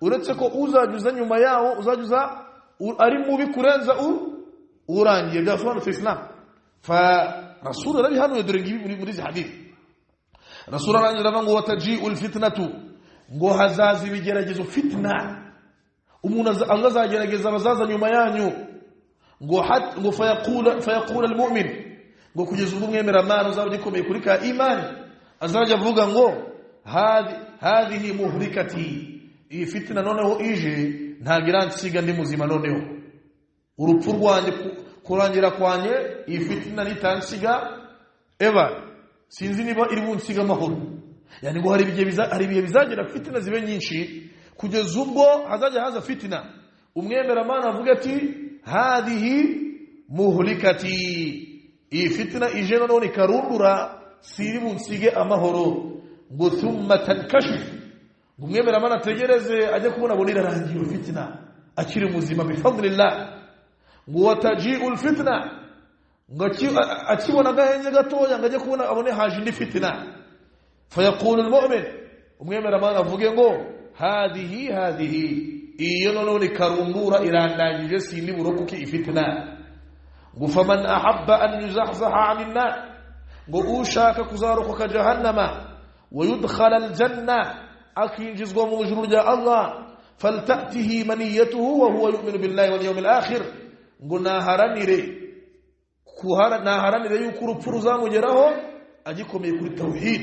uretse ko uzajya nyuma yawo uzajya ari mubi kurenza urangiye. Byasobanutse Islam. Fa Rasul arabihanuye, dore ngibi muri izi hadith. Rasul arangira ngo wataji'u alfitnatu, ngo hazaza ibigeragezo, fitna, umuntu Allah azagerageza abazaza nyuma yanyu, ngo ngo fayaqula almu'min, ngo kugeza ubwo umwemeramana uzaba ugikomeye kuri ka imani azajya avuga ngo hadhihi muhlikati, iyi fitna noneho ije ntabwo iransiga ndi muzima, noneho urupfu rwanjye kurangira kwanye iyi fitna nitansiga eba sinzi niba iri bunsiga amahoro. Yani ngo hari ibihe bizagera fitina zibe nyinshi kugeza ubwo hazajya haza fitina umwemeramana avuga ati hadhihi muhlikati, iyi fitina ije none ikarundura siri bunsige amahoro. Ngo thumma tankashif, ngo umwemeramana ategereze ajye kubona abone irarangiye fitina akiri muzima bifadlillah. Ngo wataji'u alfitna, ngo akibona agahenge gatoya ngo ajye kubona abone haje indi fitina. Fayaqulu almu'min, umwemeramana avuge ngo hadhihi, iyo none karundura irandangije sindi burokoke ifitina. Ngo faman ahabba an yuzahzaha 'anil nar, ngo ushaka kuzarokoka jahannama, wa yudkhala aljanna, akinjizwa mu ijuru rya Allah, faltatihi maniyatuhu wa huwa yu'minu billahi wal yawmil akhir, ngo naharanire yuko urupfu ruzamugeraho agikomeye kuri tauhid,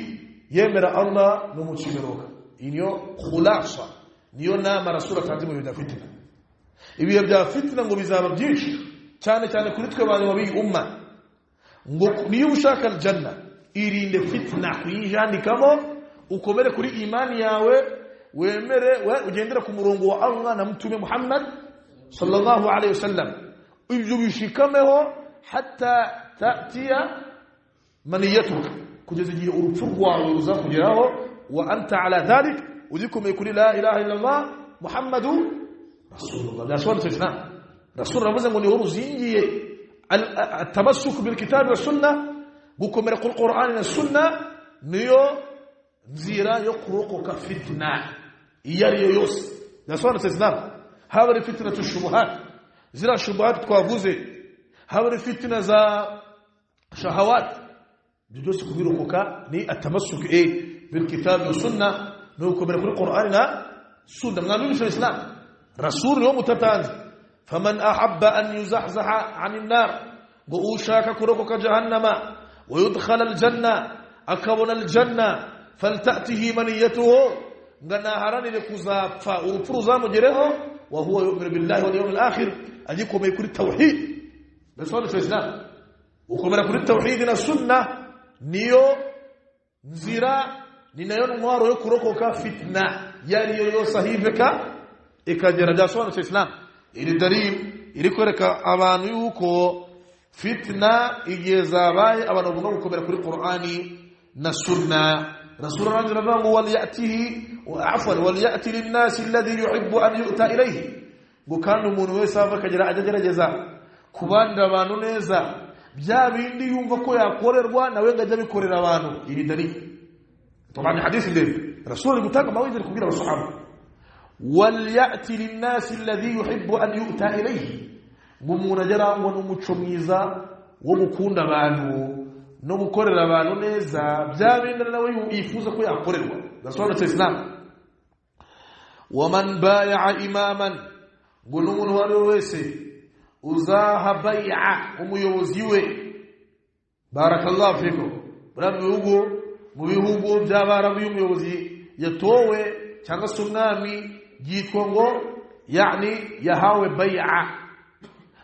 yemera Allah n'umunsi w'imperuka. Iyi niyo khulasa, niyo nama Rasul atanze mu bihe bya fitina. Ibihe bya fitina ngo bizaba byinshi cyane cyane kuri twe abantu babiyi umma, ngo niyo ushaka aljanna irinde fitna kuyijandikamo, ukomere kuri imani yawe, wemere ugendera ku murongo wa Allah na Mtume Muhammad sallallahu alayhi wasallam, ibyo bishikameho hatta ta'tiya maniyatuka, kugeza igihe urupfu rwawe ruzakugeraho, wa anta ala dhalik, ugikomeye kuri la ilaha illa Allah Muhammadu rasulullah. Byasobanutse Islam. Rasul aravuze ngo niho ruzingiye atamassuku bil kitabi wa sunna, gukomera kuri Qur'ani na sunna niyo nzira yo kurokoka fitna iyo ari yo yose. Byasobanutse Islam. Haba ari fitna tushubuhat, zira shubuhat twavuze, haba ari fitna za shahawat, ibyo byose kubirokoka ni atamassuku bil kitabi wa sunna, ni gukomera kuri Qur'ani na sunna. Mwabibisha Islam. Rasul niwo mutatanze. Faman ahabba an yuzahzaha 'anil nar, ngo ushaka kurokoka jahannama, wa yudkhala aljanna, akabona aljanna, faltatihi maniyatuhu, nganaharanire kuzapfa urupfu ruzamugereho, wa huwa yu'minu billahi wal yawmil akhir, agikomeye kuri tawhid. Bisobanutse Islam, ukomera kuri tawhid na sunna niyo nzira, ni nayo ntwaro yo kurokoka fitna yari yo yose ahiveka ikagera. Byasobanutse Islam. Iri dalil iri kwereka abantu yuko fitna igihe zabaye abantu bagomba gukomera kuri Qur'ani na sunna. Rasul arangira avuga ngo wal ya'tihi wa afwan wal ya'ti lin-nas alladhi yuhibbu an yu'ta ilayhi, ngo kandi umuntu wese ava akagera ajya agerageza kubanira abantu neza, bya bindi yumva ko yakorerwa nawe ngo ajya abikorera abantu. Ibi dalil طبعا حديث ndende Rasul gutanga mawidhi kubwira abasahaba, wal ya'ti lin-nas alladhi yuhibbu an yu'ta ilayhi, ngo umuntu agerangwa n'umuco mwiza wo gukunda abantu no gukorera abantu neza, bya bindi nawe yifuza ko yakorerwa. Dasobanutse Islam. Wa man baya'a imaman, ngo n'umuntu uwo ari we wese uzaha bay'a umuyobozi we, barakallahu fikum. Buriya mu bihugu by'abarabu y'umuyobozi yatowe cyangwa se umwami yitwa ngo yani yahawe bay'a,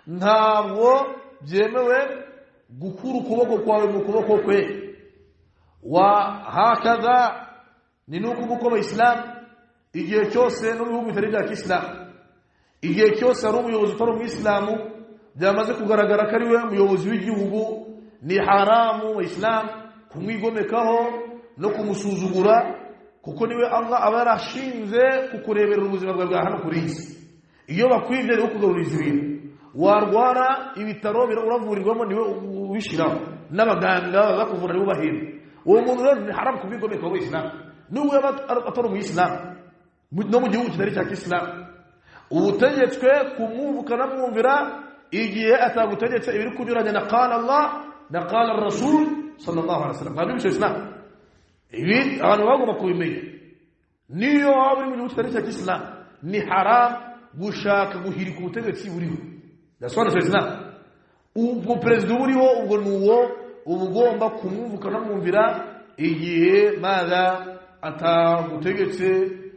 ntabwo byemewe gukura ukuboko kwawe mu kuboko kwe. Wa hakadha ni nuko uko abayisilamu igihe cyose no mu bihugu bitari bya kisilamu, igihe cyose ari umuyobozi utari umuyisilamu byamaze kugaragara ko ari we muyobozi w'igihugu, ni haramu abayisilamu kumwigomekaho no kumusuzugura, kuko niwe Allah aba yarashinze kukureberera ubuzima bwawe bwa hano kuri isi. Iyo bakwivye rero kugaruriza ibintu, warwara ibitaro uravurirwamo niwe ubishiraho, n'abaganga bazakuvura niwe ubahemba. Uwo muntu rero ni haramu kumwigomekaho mu Islam, nubwo yaba atari umuyisilamu no mu gihugu kitari cya kisilamu. Ubutegetswe kumwumva ukanamwumvira igihe atagutegetse ibiri kunyuranya na qala Allah na qala Rasul sallallahu alaihi wasallam. Ntabwo Islam ibi abantu bagomba kubimenya. Niyo waba uri mu gihugu kitari cya kisilamu ni haram gushaka guhirika ubutegetsi buriho. Dasobanutse Islam. Ubwo perezida buriho ubwo nuwo uba ugomba kumwumva ukanamwumvira igihe maza atagutegetse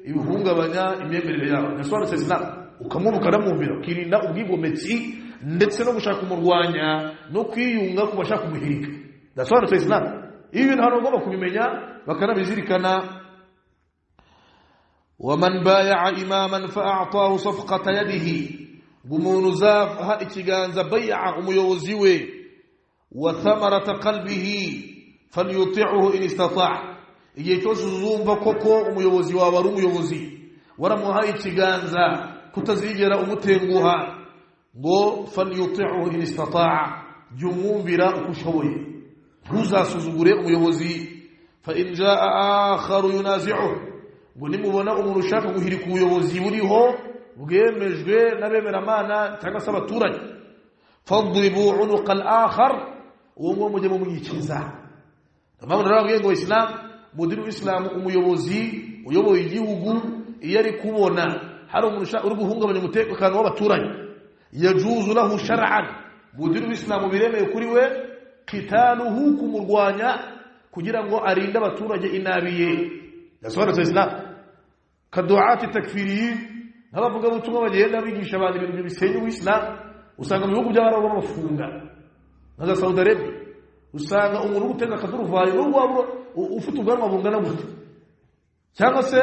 ibihungabanya imyemerere yawe. Dasobanutse Islam. Ukamwumva ukanamwumvira, ukirinda ubwigometsi ndetse no gushaka kumurwanya no kwiyunga ku bashaka kumuhirika. Dasobanutse Islam. Ibi bintu abantu bagomba kubimenya bakanabizirikana. Waman baya'a imaman fa'atahu safqata yadihi, umuntu uzaha ikiganza bay'a umuyobozi we, wa thamarata qalbihi falyuti'uhu in istata'a, igihe cyose uzumva koko umuyobozi wawe ari umuyobozi waramuhaye ikiganza kutazigera umutenguha, ngo falyuti'uhu in istata'a, jya umwumvira uko ushoboye, ntuzasuzugure umuyobozi. Fa in jaa akharu yunazi'uhu, ngo nimubona umuntu ushaka guhirika ubuyobozi buriho bwemejwe n'abemeramana cyangwa se abaturage, fadribu unuqa al-akhar, uwo nguwo mujye mumwikiza. Impamvu narababwiye ngo Islam, mu dini w'Islam umuyobozi uyoboye igihugu iyo ari kubona hari umuntu uri guhungabanya umutekano w'abaturage, yajuzu lahu shar'an, mu dini w'Islam biremewe kuri we qitaluhu, kumurwanya kugira ngo arinde abaturage inabiye. Yasobanutse Islam. Kadu'ati takfiriyin, n'abavuga butumwa bagenda bigisha abantu ibintu bisenya ubuisilamu, usanga mu bihugu by'abarabu bafunga nka Saudi Arabia, usanga umuntu ugutega akaduruvayo n'ubwo ufite ubwanwa bungana gute, cyangwa se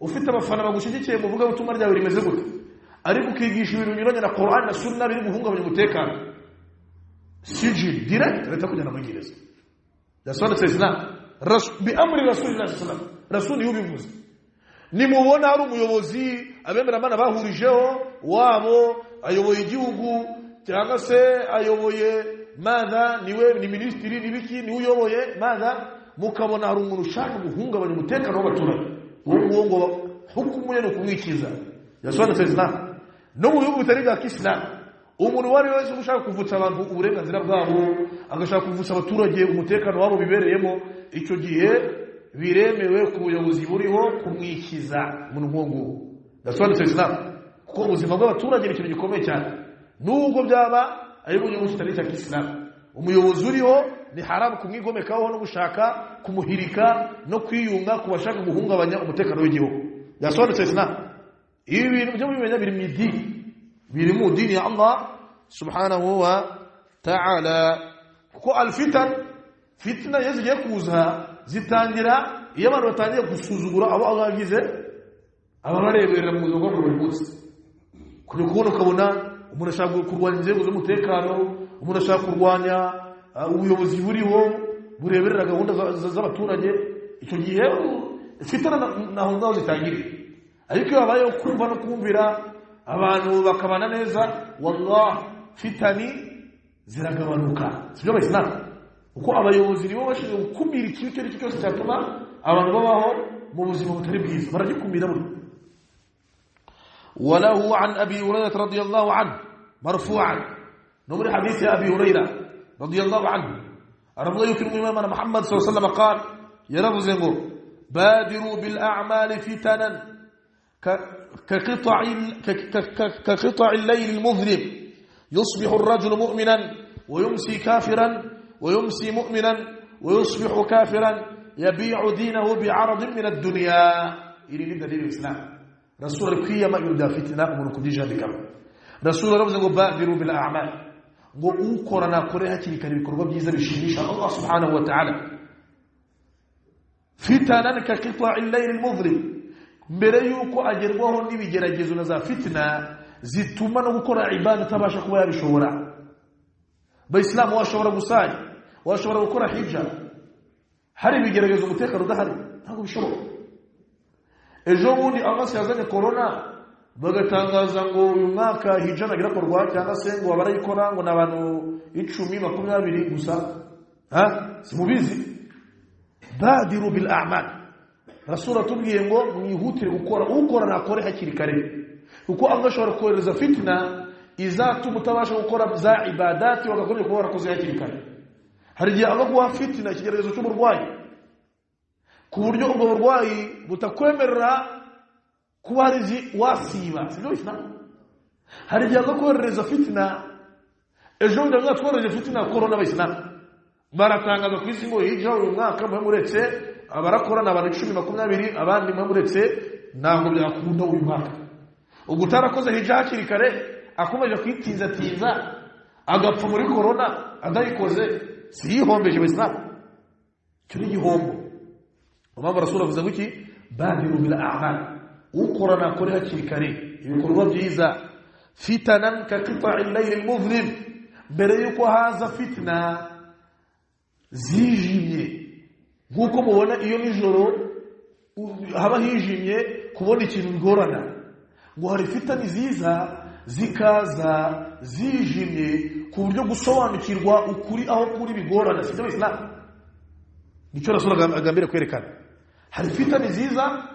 ufite abafana bagushyigikiye mu vuga butumwa ryawe rimeze gute, ariko ukigisha ibintu binyuranye na Qur'an na Sunna biri guhungabanya umutekano, sijil direct leta kujyana muri gereza. Yasobanutse Islam bi amri Rasulillah sallallahu alaihi wasallam. Rasul yubivuze. Nimubona hari umuyobozi abemeramana bahurijeho wabo ayoboye igihugu cyangwa se ayoboye madha, niwe ni ministiri nibiki ni uyoboye madha, mukabona hari umuntu ushaka guhungabanya umutekano w'abaturage, uwo ngo hukumu ye no kumwikiza. Yasobanutse Islam. No mu bihugu bitari bya Islam, umuntu wari wese ushaka kuvutsa abantu uburenganzira bwabo, agashaka kuvutsa abaturage umutekano wabo bibereyemo, icyo gihe biremewe ku buyobozi buriho kumwikiza umuntu nk'uwo. Yasobanutse Islam. Kuko ubuzima bw'abaturage ni ikintu gikomeye cyane, nubwo byaba ari mu gihugu kitari icya Kisilamu. Umuyobozi uriho ni haramu kumwigomekaho no gushaka kumuhirika no kwiyunga ku bashaka guhungabanya umutekano w'igihugu. Byasobanutse Islam. Ibi bintu byo mubimenya biri mu idini, biri mu dini ya Allah subhanahu wa ta'ala. Kuko alfitan, fitna iyo zigiye kuza zitangira iyo abantu batangiye gusuzugura abo Allah yagize ababareberera mu buzima bwabo buri munsi. Kuri kubona ukabona umuntu ashaka kurwanya inzego z'umutekano, umuntu ashaka kurwanya ubuyobozi buriho bureberera gahunda z'abaturage. Icyo gihe fitna naho ngaho zitangiriye. Ariko iyo habayeho kumva no kumvira abantu bakabana neza, wallah fitani ziragabanuka. Sibyo Abayisilamu? Kuko abayobozi nibo bashinzwe gukumira ikibi icyo ari cyo cyose cyatuma abantu babaho mu buzima butari bwiza, baragikumira buri. وله عن أبي هريرة رضي الله عنه مرفوعا، نمر حديث أبي هريرة رضي الله عنه رضي الله محمد صلى الله عليه وسلم قال يرفزنه بادروا بالأعمال فتنا كقطع الليل المظلم، يصبح الرجل مؤمنا ويمسي كافرا، ويمسي مؤمنا ويصبح كافرا، يبيع دينه بعرض من الدنيا. إلى دليل الإسلام. رسول القيامة يبدأ فتنة umuntu kubyijandikamo. Rasul aravuze ngo badiru bil a'mal, ngo ukora nakore hakiri kare ibikorwa byiza bishimisha Allah subhanahu wa ta'ala. Fitanan ka qita'i al-layl al-mudhlim, mbere yuko agerwaho n'ibigeragezo na za fitna zituma no gukora ibada atabasha kuba yabishobora. Bayisilamu washobora gusali, washobora gukora hijja, hari ibigeragezo umutekano udahari, ntabwo bishoboka. Ejo bundi Allah yazanye corona bagatangaza ngo uyu mwaka hijja nagira korwa, cyangwa se ngo abarayikora ngo n'abantu 10 20 gusa. Ha, simubizi. Badiru bil a'mal. Rasul atubwiye ngo mwihutire gukora, ukora nakore hakiri kare, kuko Allah ashobora kohereza fitna izatuma utabasha gukora za ibadati wagakomye kuba warakoze hakiri kare. Hari igihe Allah guha fitna ikigeragezo cy'uburwayi, ku buryo ubwo burwayi butakwemerera kuba hari wasiba. Sibyo Islam? Hari igihe Allah kohereza fitna, ejo bundi Allah tworoheje fitna corona. Abayisilamu baratangaza ku isi ngo hijja uyu mwaka mwe muretse abarakora na abantu 10 20, abandi mwe muretse ntabwo byakunda uyu mwaka. Ubwo utarakoze hijja hakiri kare akomeje kwitinza tinza agapfa muri corona adayikoze, si yihombeje Abayisilamu? Cyo ni igihombo. Umama Rasul avuze ngo iki? Badiru bil a'mal, ukora nakore hakiri kare ibikorwa byiza. Fitanan ka qita'i al-layl al-mudhlim, mbere yuko haza fitna zijimye, nkuko mubona iyo nijoro haba hijimye kubona ikintu bigorana, ngo hari fitani ziza zikaza zijimye ku buryo gusobanukirwa ukuri aho kuri bigorana. Sibyo Islam? Nicyo Rasul agambira kwerekana. Hari fitani ziza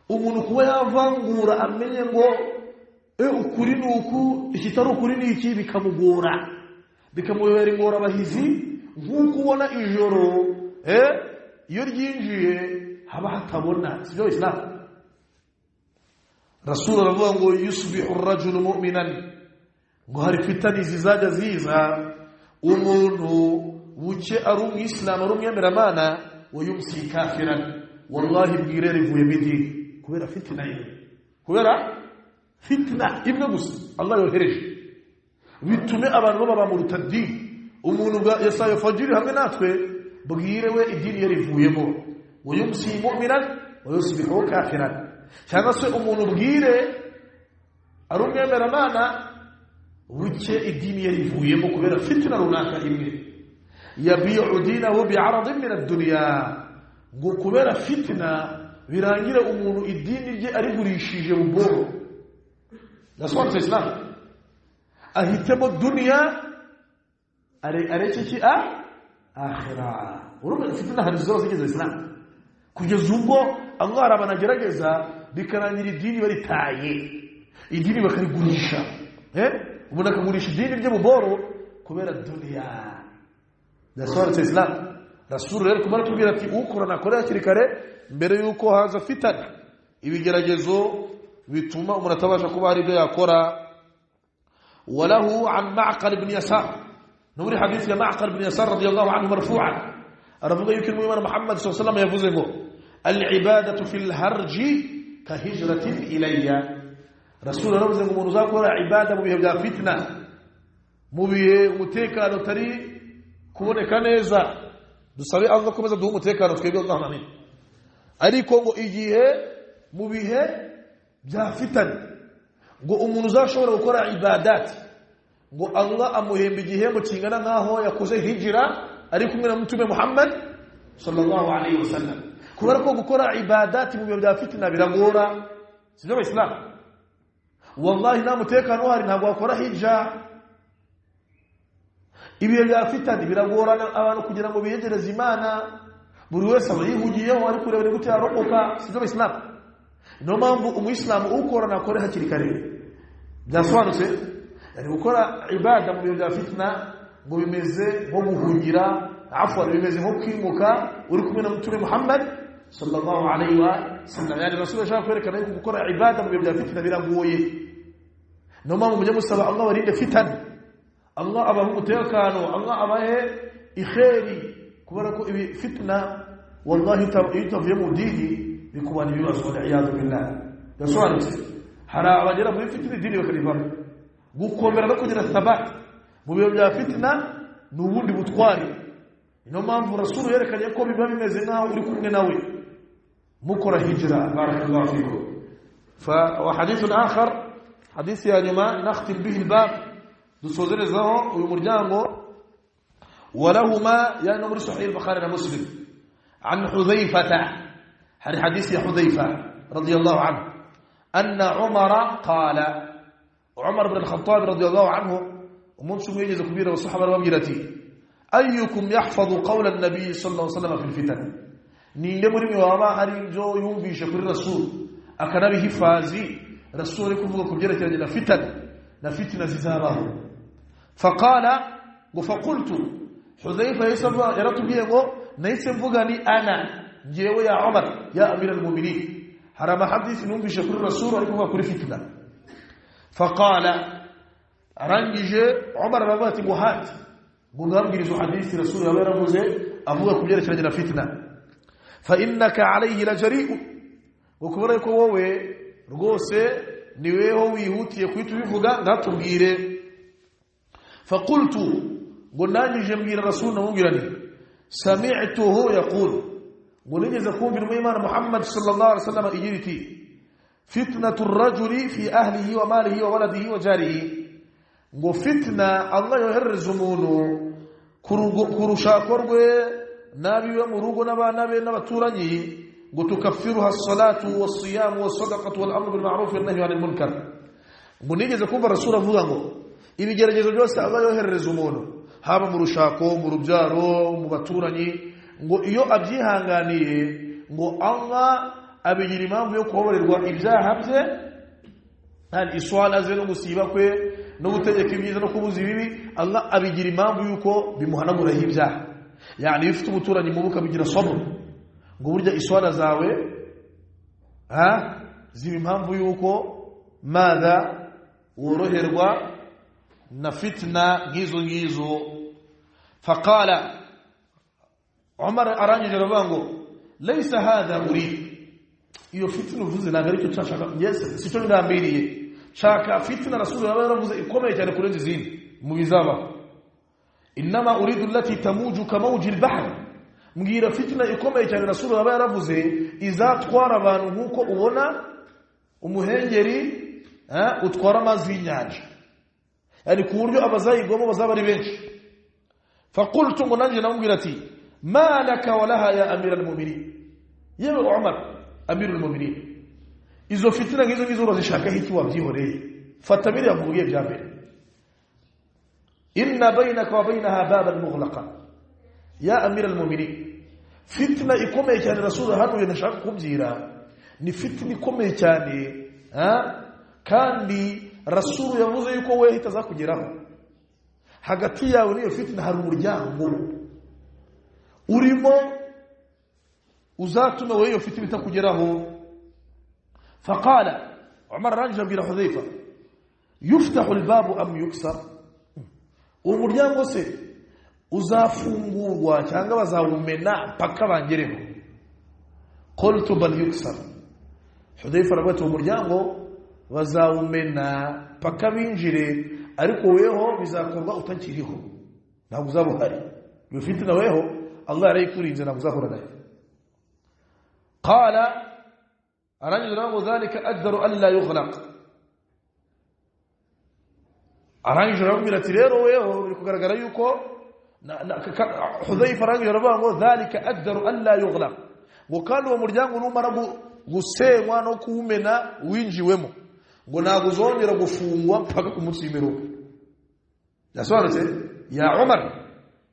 umuntu kuba yavangura amenye ngo ukuri nuku, ikitari ukuri niki, bikamugora, bikamubera ingorabahizi. Nkuko ubona ijoro iyo ryinjiye haba hatabona. Sibyo Islam? Rasul aravuga ngo yusbihu ar-rajulu mu'minan, ngo hari fitani zizajya ziza umuntu buke ari umwisilamu ari umwemeramana, wa yumsi kafiran, wallahi bwire rivuye midi, kubera fitna imwe, kubera fitna imwe gusa Allah yohereje bitume abantu baba murtadi. Umuntu yasaye fajiri hamwe natwe bwire we idini yarivuyemo, wa yumsi mu'minan wa yusbihu kafiran, cyangwa se umuntu bwire ari umwemeramana buke idini yarivuyemo kubera fitna runaka imwe. Yabi'u dinahu bi'aradin min ad-dunya, ngo kubera fitna birangira umuntu idini rye arigurishije buboro. Nasobanutse Islam? Ahitemo dunya areke ki akhira. Urumva fitna hari zose zigeze Islam, kugeza ubwo Allah arabanagerageza bikarangira idini baritaye, idini bakarigurisha. Umuntu akagurisha idini rye buboro kubera dunya. Nasobanutse Islam? Rasul rero kumara tubwira ati ukora nakore hakiri kare mbere yuko haza fitana, ibigeragezo Bituma umuntu atabasha kuba hari ibyo yakora. Walahu an Ma'qal ibn Yasar, nuri hadith ya Ma'qal ibn Yasar radiyallahu anhu marfu'an, aravuga yuko Imam Muhammad sallallahu alayhi wasallam yavuze ngo al-ibadatu fil harji ka hijratin ilayya. Rasul aravuze ngo umuntu uzakora ibada mu bihe bya fitna, mu bihe umutekano utari kuboneka neza, dusabe Allah komeza duhe umutekano twebwe Allah, amin. Ariko ngo igihe mu bihe bya fitna ngo umuntu uzashobora gukora ibadat ngo Allah amuhemba igihembo kingana nkaho yakoze hijira ari kumwe na Mtume Muhammad sallallahu alayhi wasallam. Kubera ko gukora ibadat mu bihe bya fitna biragora, sibyo abayisilamu? Wallahi nta mutekano uhari, ntabwo wakora hija. Ibihe bya fitna biragorana abantu kugira ngo biyegereze Imana, buri wese aba yihugiyeho ari kureba ni gute yarokoka, sibyo abayisilamu? Niyo mpamvu umuyisilamu ukora nakore hakiri kare. Byasobanutse? Yani gukora ibada mu bihe bya fitna ngo bimeze nko guhungira, afwan, bimeze nko kwimuka uri kumwe na Mtume Muhammad sallallahu alayhi wa sallam. Yani Rasul ashaka kwerekana yuko gukora ibada mu bihe bya fitna biragoye. Niyo mpamvu mujye musaba Allah barinde fitna, Allah abahe umutekano, Allah abahe ikheri, kubera ko ibi fitna wallahi iyo utavuye mu dini bikubana ibibazo, waliyadu billah. Yasobanutse? Hari abagera muri fitna idini bakarivamo. Gukomera no kugira thabat mu bihe bya fitna ni ubundi butwari. Niyo mpamvu Rasul yerekanye ko biba bimeze nkaho uri kumwe nawe mukora hijra. Barakallahu fikum. Fa wa hadithun akhar, hadith ya nyuma nakhtim bihi albab, dusozerezaho uyu muryango. Walahuma, yani muri Sahih al-Bukhari na Muslim, an Hudhayfah, hari hadith ya Hudhayfah radiyallahu anhu anna Umar qala, Umar ibn al-Khattab radiyallahu anhu umunsi umwe yigeze kubwira abasahaba arababwira ati ayyukum yahfazu qawla an-nabi sallallahu alayhi wasallam fil fitan, ninde muri mwe waba hari ibyo yumvishe kuri Rasul akanabihifazi Rasul ari kuvuga ku byerekeranye na fitan na fitna zizabaho. Faqala, ngo faqultu, Hudhayfa yaratubwiye ngo nahise mvuga ni ana ngewe ya Umar ya amir al-mu'minin, hari amahadisi numvishe kuri Rasul ari kuvuga kuri fitna. Faqala, arangije Umar aravuga ati muhati ngambwira izo hadisi Rasul yaba yaravuze avuga ku byerekeranye na fitna. Fa innaka alayhi la jari'u, ngo kubera ko wowe rwose ni weho wihutiye kuhita ubivuga ndatubwire. Faqultu, ngo nangije mbwira Rasul namubwira nti sami'tuhu yaqul, ngo nigeze kumva Imana Muhammad sallallahu alaihi wasallam igira iti fitnatu ar-rajuli fi ahlihi wa malihi wa waladihi wa jarihi, ngo fitna Allah yoherereza umuntu ku rushako rwe n'abiwe mu rugo n'abana be n'abaturanyi, ngo tukaffiruha as-salatu was-siyamu was-sadaqatu wal-amru bil ma'ruf wan-nahyu 'anil munkar. Ngo nigeze kumva Rasul avuga ngo ibigeragezo byose Allah yoherereza umuntu haba mu rushako, mu rubyaro, mu baturanyi, ngo iyo abyihanganiye ngo Allah abigira impamvu yo kubabarirwa ibyaha bye, kandi iswala ze no gusiba kwe no gutegeka ibyiza no kubuza ibibi, Allah abigira impamvu yuko bimuhanaguraho ibyaha. Yani iyo ufite umuturanyi mubi ukabigira sabr, ngo burya iswala zawe ziba impamvu yuko madha woroherwa na fitna ngizo ngizo. Faqala Umar arangije aravuga ngo laysa hadha urid, iyo fitna uvuze ntabwo aricyo nshaka, yes sicyo ngambiriye, nshaka fitna Rasul yaba yaravuze ikomeye cyane kurenza izindi mu bizaba. Inama uridu allati tamuju kamawji al-bahr, mbwira fitna ikomeye cyane Rasul yaba yaravuze izatwara abantu nkuko ubona umuhengeri utwara amazi y'inyanja, yani ku buryo abazayigwamo bazaba ari benshi. Faqultu, ngo nanjye namubwira ati ma laka walaha ya amira al-mu'minin, yewe Umar amira al-mu'minin, izo fitina ngizo ngizo urazishaka hiki wabyihoreye, fata biriya mvugiye bya mbere. Inna baynaka wa baynaha baban mughlaqa ya amira al-mu'minin, fitna ikomeye cyane Rasul hano nashaka kubyira ni fitna ikomeye cyane kandi Rasul yavuze yuko we itazakugeraho, hagati yawe n'iyo fitna hari umuryango urimo uzatuma wewe iyo fitna itakugeraho. Faqala, Umar arangije abwira Hudhaifa yuftahu albabu am yuksar, uwo muryango se uzafungurwa cyangwa bazawumena paka bangereho? Qultu bal yuksar. Hudhaifa aravuga uwo muryango bazawumena paka binjire, ariko weho bizakorwa utakiriho, ntabwo uzaba uhari. Iyo fitina weho Allah arayikurinze, ntabwo uzahura nayo. Qala, arangije ngo dhalika ajdaru an la yughlaq. Arangije arabwira ati rero weho biri kugaragara yuko Hudhaifa arangije aravuga ngo dhalika ajdaru an la yughlaq, ngo kandi uwo muryango numara gusenywa no kuwumena winjiwemo ngo ntabwo uzongera gufungwa mpaka ku munsi w'imperuka. Yasobanutse ya Umar,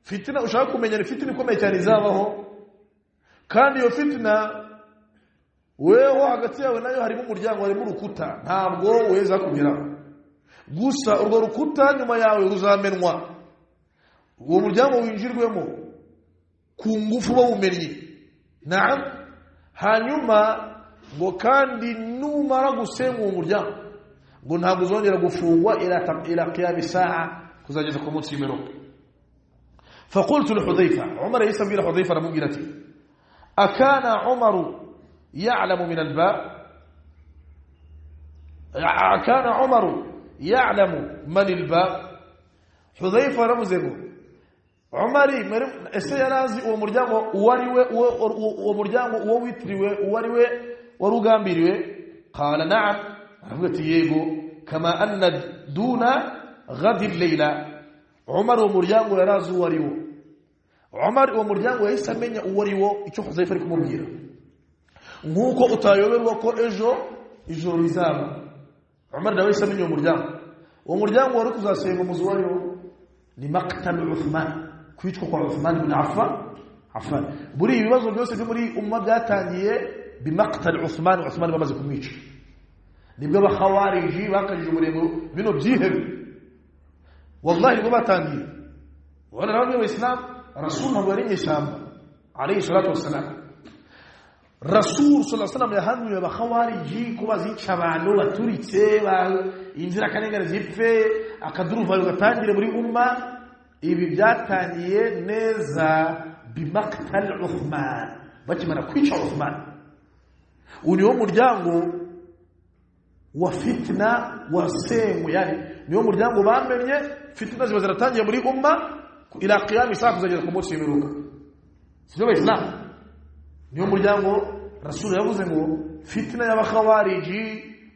fitina ushaka kumenya ni fitina ikomeye cyane izabaho, kandi iyo fitina weho hagati yawe nayo harimo umuryango, harimo urukuta, ntabwo weza kugeraho. Gusa urwo rukuta nyuma yawe ruzamenwa, uwo muryango winjirwemo ku ngufu bawumennye. Naam. Hanyuma ngo kandi numara gusenga uwo muryango ngo ntabwo uzongera gufungwa ila qiyam saa, kuzageza ku munsi w'imperuka. Faqultu li Hudhaifa, Umar yisabira Hudhaifa aramubwira ati akana Umaru ya'lamu min albab, akana Umaru ya'lamu man albab. Hudhaifa aravuze ngo Umari ese yarazi uwo muryango uwariwe, uwo muryango uwo witiriwe uwariwe warugambiriwe? Qala na'am, aravuga ati yego. Kama anna duna ghadi al-layla, Umar uwo muryango yarazi uwariwo. Umar uwo muryango yahise amenya uwariwo icyo Hudhaifa ari kumubwira, nkuko utayoberwa ko ejo ijoro rizaba. Umar nawe yahise amenya uwo muryango. Uwo muryango wari kuzasenga umuzi wariwo ni maqtal Uthman, kwicwa kwa Uthman ibn Affan. Buri ibibazo byose byo muri umma byatangiye bimaqtal Uthman, Uthman bamaze kumwica, nibwo abakhawariji bakajije umurego bino byihebe, wallahi nibwo batangiye. Wana nabwo Islam Rasul ntabwo yari inyeshyamba alayhi salatu wassalam. Rasul sallallahu alayhi wasallam yahanuye abakhawariji ko bazica abantu baturitse inzirakarengane zipfe, akaduruvayo gatangire muri umma. Ibi byatangiye neza bimaqtal Uthman, bakimara kwica Uthman. Uyu niwo muryango wa fitna wasenywe, yani niwo muryango bamenye fitna ziba ziratangiye muri umma ila qiyam saa, kuzageza ku munsi w'imperuka. Sibyo Islam? Niwo muryango Rasul yavuze ngo fitna y'abakhawariji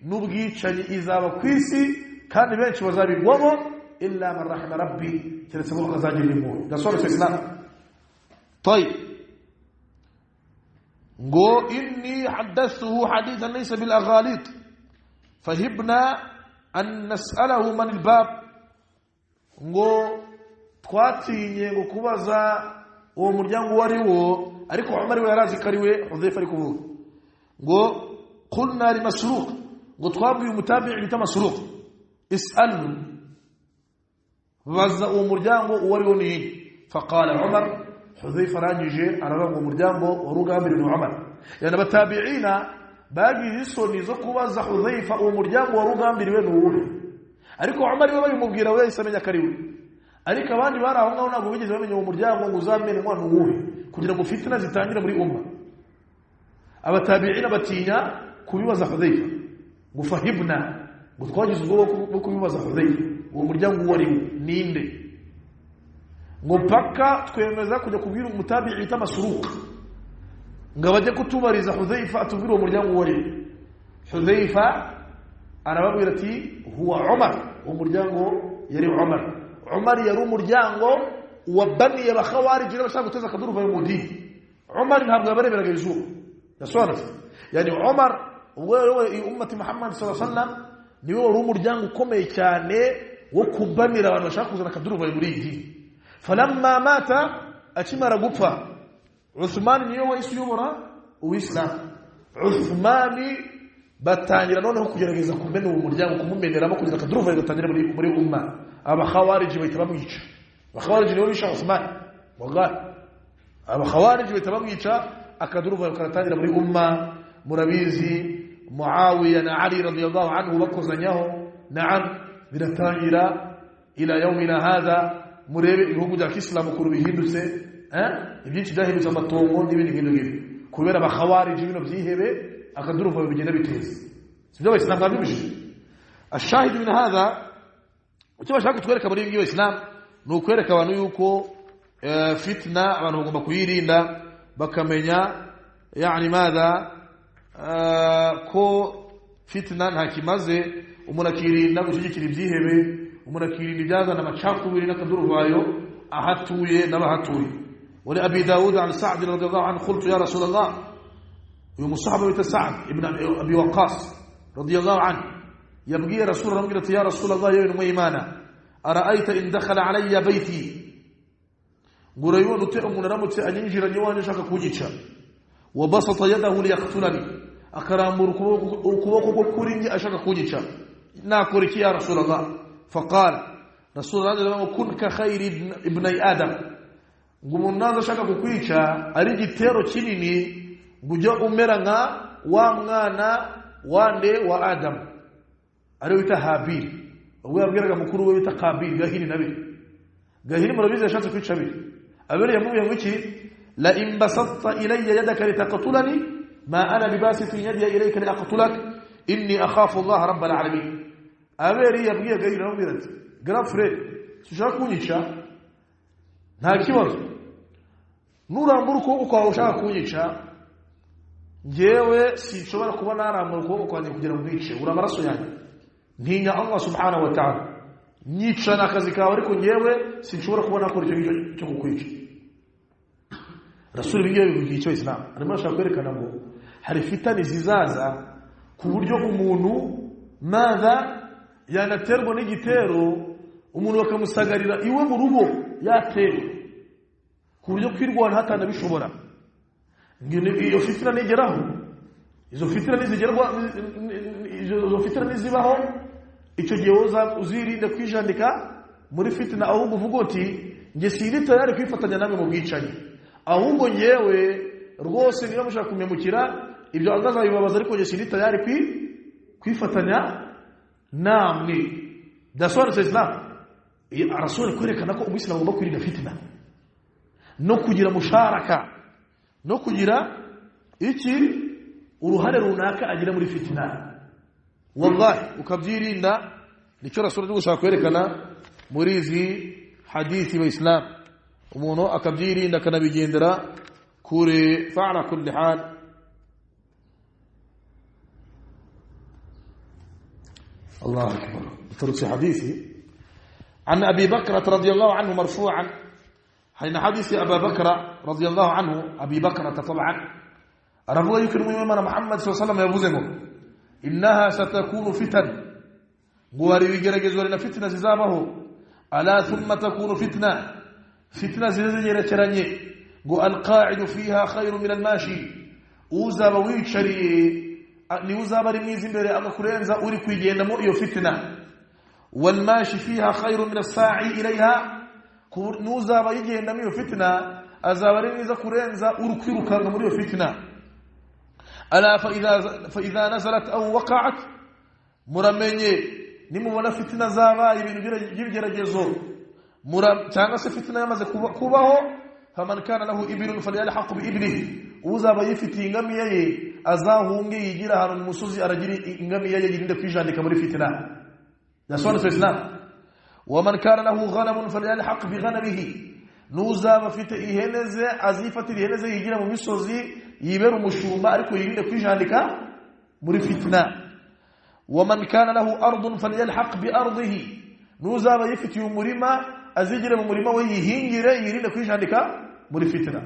n'ubwicanyi izaba ku isi kandi benshi bazabigwamo illa man rahima rabbi, keretse abo azagirira impuhwe. Ndasobanutse Islam? طيب ngo inni haddathuhu hadithan laysa bil aghalit fahibna an nas'alahu man albab, ngo twatinye ngo kubaza uwo muryango wari wo, ariko Umar we yarazi ko ari we Hudhaifa ari kuvuga. Ngo qulna li Masruq, ngo twabwiye umutabi'i bita Masruq, is'alhu, baza uwo muryango uwo ari wo ni. Faqala Umar, Hudhaifa arangije aravuga ngo umuryango warugambiriwe Umar. Yani abatabi'ina bagize isoni zo kubaza Hudhaifa uwo muryango warugambiriwe ni uwuhe, ariko Umar we babimubwira we yahise amenya ko ari we. Ariko abandi bari aho ngaho ntabwo bigeze bamenya uwo muryango ngo uzamenywa ni uwuhe, kugira ngo fitina zitangire muri umma. Abatabi'ina batinya kubibaza Hudhaifa ngo fahibna, ngo twagize ubwoba bwo kubibaza Hudhaifa uwo muryango uwo ari wo ninde, ngo paka twemeza kujya kubwira umutabi'i bita Masruq ngo bajye kutubariza Hudhaifa atubwire uwo muryango uwo ari wo. Hudhaifa arababwira ati huwa Umar, uwo muryango yari Umar. Umar yari umuryango wa bani y'abakhawarij n'abashaka guteza akaduruvayo mu dini. Umar ntabwo yabareberaga izuba. Yasobanutse? Yani Umar ubwo yayoboye ummati Muhammad sallallahu alaihi wasallam niwe wari umuryango ukomeye cyane wo kubanira abantu bashaka kuzana akaduruvayo muri iyi dini. Falamma mata, akimara gupfa Uthman niwe wahise uyobora Ubuislamu. Uthman batangira noneho kugerageza kumena uwo muryango, kumumeneramo kugira akaduruvayo gatangira muri umma. Abakhawariji bahita bamwica. Abakhawariji nibo bisha Uthman, wallahi abakhawariji bahita bamwica, akaduruvayo karatangira muri umma. Murabizi Muawiya na Ali radiyallahu anhu bakozanyaho. Naam, biratangira ila yawmina hadha. Murebe ibihugu bya Islam kuru bihindutse, ibyinshi byahindutse amatongo n'ibindi bintu ngibi kubera abakhawariji bino byihebe akaduruva bigenda biteza. Sibyo Abayisilamu babyumvise. Ashahid min hadha, icyo bashaka kutwereka muri ibi Islam ni ukwereka abantu yuko fitna abantu bagomba kuyirinda, bakamenya yani madha ko fitna nta kimaze. Umuntu akirinda gushyigikira ibyihebe, umuntu akirinda ibyazana amacakubiri n'akaduruvayo ahatuye n'abahatuye. Wali Abi Dawud an Sa'd radiyallahu anhu qultu ya Rasul Allah, uyu musahaba bita Sa'd ibn Abi Waqqas radiyallahu anhu yabwiye Rasul aramubwira ati ya Rasul Allah, yewe intumwa y'Imana, ara'ayta in dakhala alayya bayti, ngurayibona ute umuntu aramutse anyinjiranye iwanjye ashaka kunyica, wa basata yadahu liyaqtulani, akarambura ukuboko kwe kuri njye ashaka kunyica, nakora iki ya Rasul Allah? Faqala Rasul Allah, kun ka khayri ibnai Adam, ngo umuntu naza ashaka kukwica ari igitero kinini, ngo ujye umera nka wa mwana wande wa Adam ari wita Habil. Ubwo yabwiraga mukuru we wita Kabil, Gahini nabi Gahini murabizi yashatse kwica Abeli. Abeli yamubwiye ngo iki? La in basatta ilayya yadaka litaqtulani ma ana bibasitin yadi ilayka liaqtulak inni akhafu Allah rabbal alamin. Abeli yabwiye Gahini aramubwira ati grand frère, ushaka kunyica nta kibazo, nurambura ukuboko kwawe ushaka kunyica njyewe sinshobora kuba narambura ukuboko kwanjye kugira ngo nkwice, uri amaraso yanjye, ntinya Allah subhanahu wa ta'ala, nyica n'akazi kawe ariko njyewe sinshobora kuba nakora icyo ngicyo cyo kukwica. Rasul ibingibi bivugiye icyo Islam arimo arashaka kwerekana ngo hari fitani zizaza ku buryo umuntu madha yanaterwa n'igitero, umuntu bakamusagarira iwe mu rugo yatewe ku buryo kwirwana hatanabishobora. Iyo fitina nigeraho, izo fitina nizigerwa, izo fitina nizibaho, icyo gihe uzirinde kwijandika muri fitina, ahubwo uvuga uti nge sindi tayari kwifatanya namwe mu bwicanyi, ahubwo ngewe rwose niba mushaka kumemukira ibyo Allah azabibabaza, ariko nge sindi tayari kwifatanya namwe. Dasobanutse Islam arasobanura kwerekana ko umuyisilamu agomba kwirinda fitina no kugira musharaka no kugira iki uruhare runaka agira muri fitina. Wallahi ukabyirinda, nicyo Rasul ari gushaka kwerekana muri izi hadithi wa Islam, umuntu akabyirinda akanabigendera kure. Fa'ala kulli hal, الله أكبر. ترك حديثي عن أبي بكرة رضي الله عنه مرفوعا، حين حديث أبا بكر رضي الله عنه، أبي بكرة طبعا رضي يمكن من محمد صلى الله عليه وسلم يبوزمه إنها ستكون فتن، غواري ويجرجز فتنة زابه، ألا ثم تكون فتنة، فتنة زيزيرترني، القاعد فيها خير من الماشي، uzaba wicariye ni uzaba ari mwiza imbere agakurenza uri kwigendamo iyo fitna, walmashi fiha khairu min as-sa'i ilayha, nuzaba yigendamo iyo fitna azaba ari mwiza kurenza uri kwirukanga muri iyo fitna. Ala fa idha nazalat aw waqa'at, muramenye nimubona fitna zabaye ibintu by'ibigeragezo, cyangwa se fitna yamaze kubaho, faman kana lahu iblun falyalhaq bi iblihi, uzaba yifitiye ingamiya ye azahunge yigira ahantu mu musozi aragira ingamiya ye yirinde kwijandika muri fitina. Yasobanutse Islam. Wa man kana lahu ghanamun falyalhaq bi ghanamihi, nuzaba afite ihene ze azifatira ihene ze yigira mu misozi yibera umushumba ariko yirinde kwijandika muri fitina. Wa man kana lahu ardun falyalhaq bi ardihi, nuzaba yifitiye umurima azigire mu murima we yihingire yirinde kwijandika muri fitina.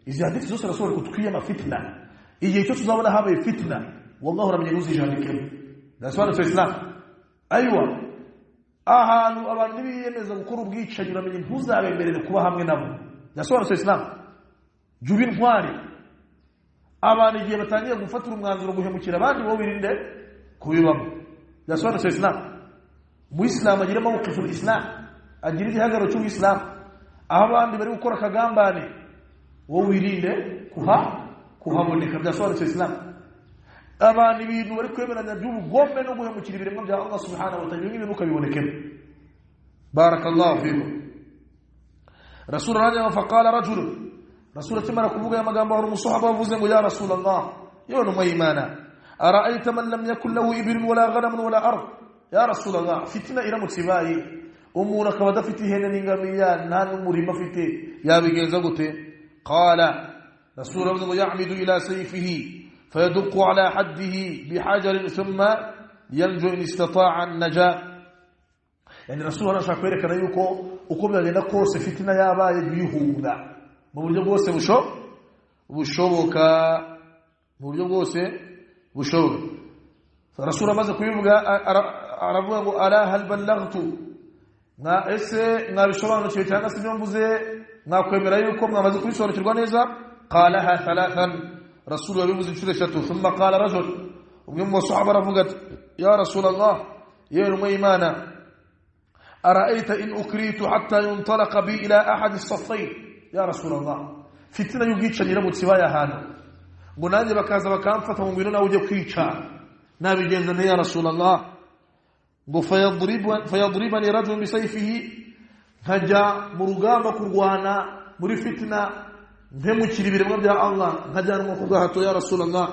Izi hadithi zose rasul kutwiyama fitna, igihe cyo tuzabona habaye fitna wallahi uramenye ntuzijandikemo. Ndasobanutse Islam. Aywa, ahantu abantu nibiyemeza gukora ubwicanyi uramenye ntuzabemerere kuba hamwe nabo. Ndasobanutse Islam. Jya uba intwari. Abantu igihe batangiye gufatira umwanzuro guhemukira abandi wowe wirinde kubibamo. Ndasobanutse Islam. Umuyisilamu agira mawqiful Islam, agira igihagararo cy'Ubuyisilamu. Aho abandi bari gukora akagambane wowe wirinde kuhaboneka. Byasobanutse Islam. Abantu ibintu bari kwemeranya by'ubugome no guhemukira ibiremwa bya Allah subhanahu wa ta'ala, ibintu ukabibonekemo. Barakallahu fikum. Rasul rajama faqala rajul, Rasul akimara kuvuga aya magambo hari umusahaba wavuze ngo ya Rasulallah, yewe ntumwa y'Imana, ara'ayta man lam yakun lahu ibilun wala ghanamun wala ard. Ya Rasulallah, fitina iramutse ibaye umuntu akaba adafite ihene n'ingamiya nta n'umurima afite, yabigenza gute? Qala, Rasul avuze ngo ya'midu ila sayfihi fayaduqu ala haddihi bihajarin thumma yanju in istata'a an-naja. Yani Rasul arashaka kwerekana yuko uko byagenda kose fitina yabaye bihunga mu buryo bwose bushoboka, mu buryo bwose bushoboka. Rasul amaze kubivuga aravuga ngo ala hal ballaghtu, mwa ese mwabisobanukiwe cyangwa se ibyo mvuze mwakwemera yuko mwamaze kubisobanukirwa neza? Qalaha thalathan, Rasul yabivuze inshuro eshatu. Thumma qala rajul, umwe mu basahaba aravuga ati ya Rasulallah, yewe ntumwa y'Imana, ara'ayta in ukritu hatta yuntalaqa bi ila ahad as-saffayn. Ya Rasulallah, fitina y'ubwicanyi iramutse ibaye ahantu ngo nanjye bakaza bakamfata ngo ngwino nawe ujye kwica, nabigenza nte ya Rasulallah? Ngo fayadribani rajulun bisayfihi, nkajya mu rugamba kurwana muri fitina mpemukira ibiremwa bya Allah, nkajyanwa ku gahato ya Rasulallah.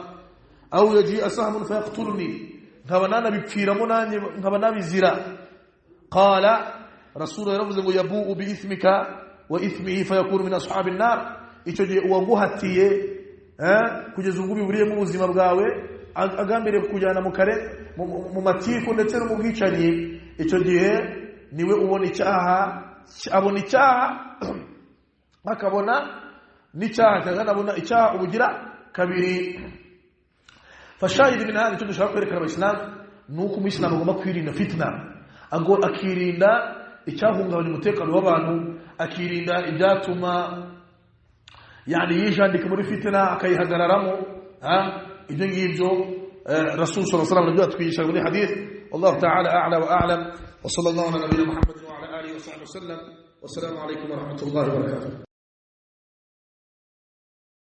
Aw yaji'a sahmun fayaqtuluni, nkaba nanabipfiramo nanjye nkaba nabizira. Qala, Rasul yaravuze ngo yabu'u bi ithmika wa ithmihi fayakunu min ashabin nar. Icyo gihe uwaguhatiye kugeza ubwo biburiyemo ubuzima bwawe agambiriye kujyana mu kare mu matiku ndetse no mu bwicanyi, icyo gihe niwe ubona icyaha, abona icyaha akabona n'icyaha cyangwa abona icyaha ubugira kabiri. Fashahid min hadi, icyo dushaka kwerekana abayisilamu ni uko umuyisilamu agomba kwirinda fitna, akirinda icyahungabanya umutekano w'abantu, akirinda ibyatuma yani yijandika muri fitna akayihagararamo. Ibyo ngibyo Rasul sallallahu alaihi wasallam nabyo atwigisha muri hadith. Wallahu ta'ala a'la wa a'lam, wa sallallahu ala nabiyyina Muhammad wa ala alihi wa sahbihi wasallam. Wassalamu alaykum wa rahmatullahi wa barakatuh.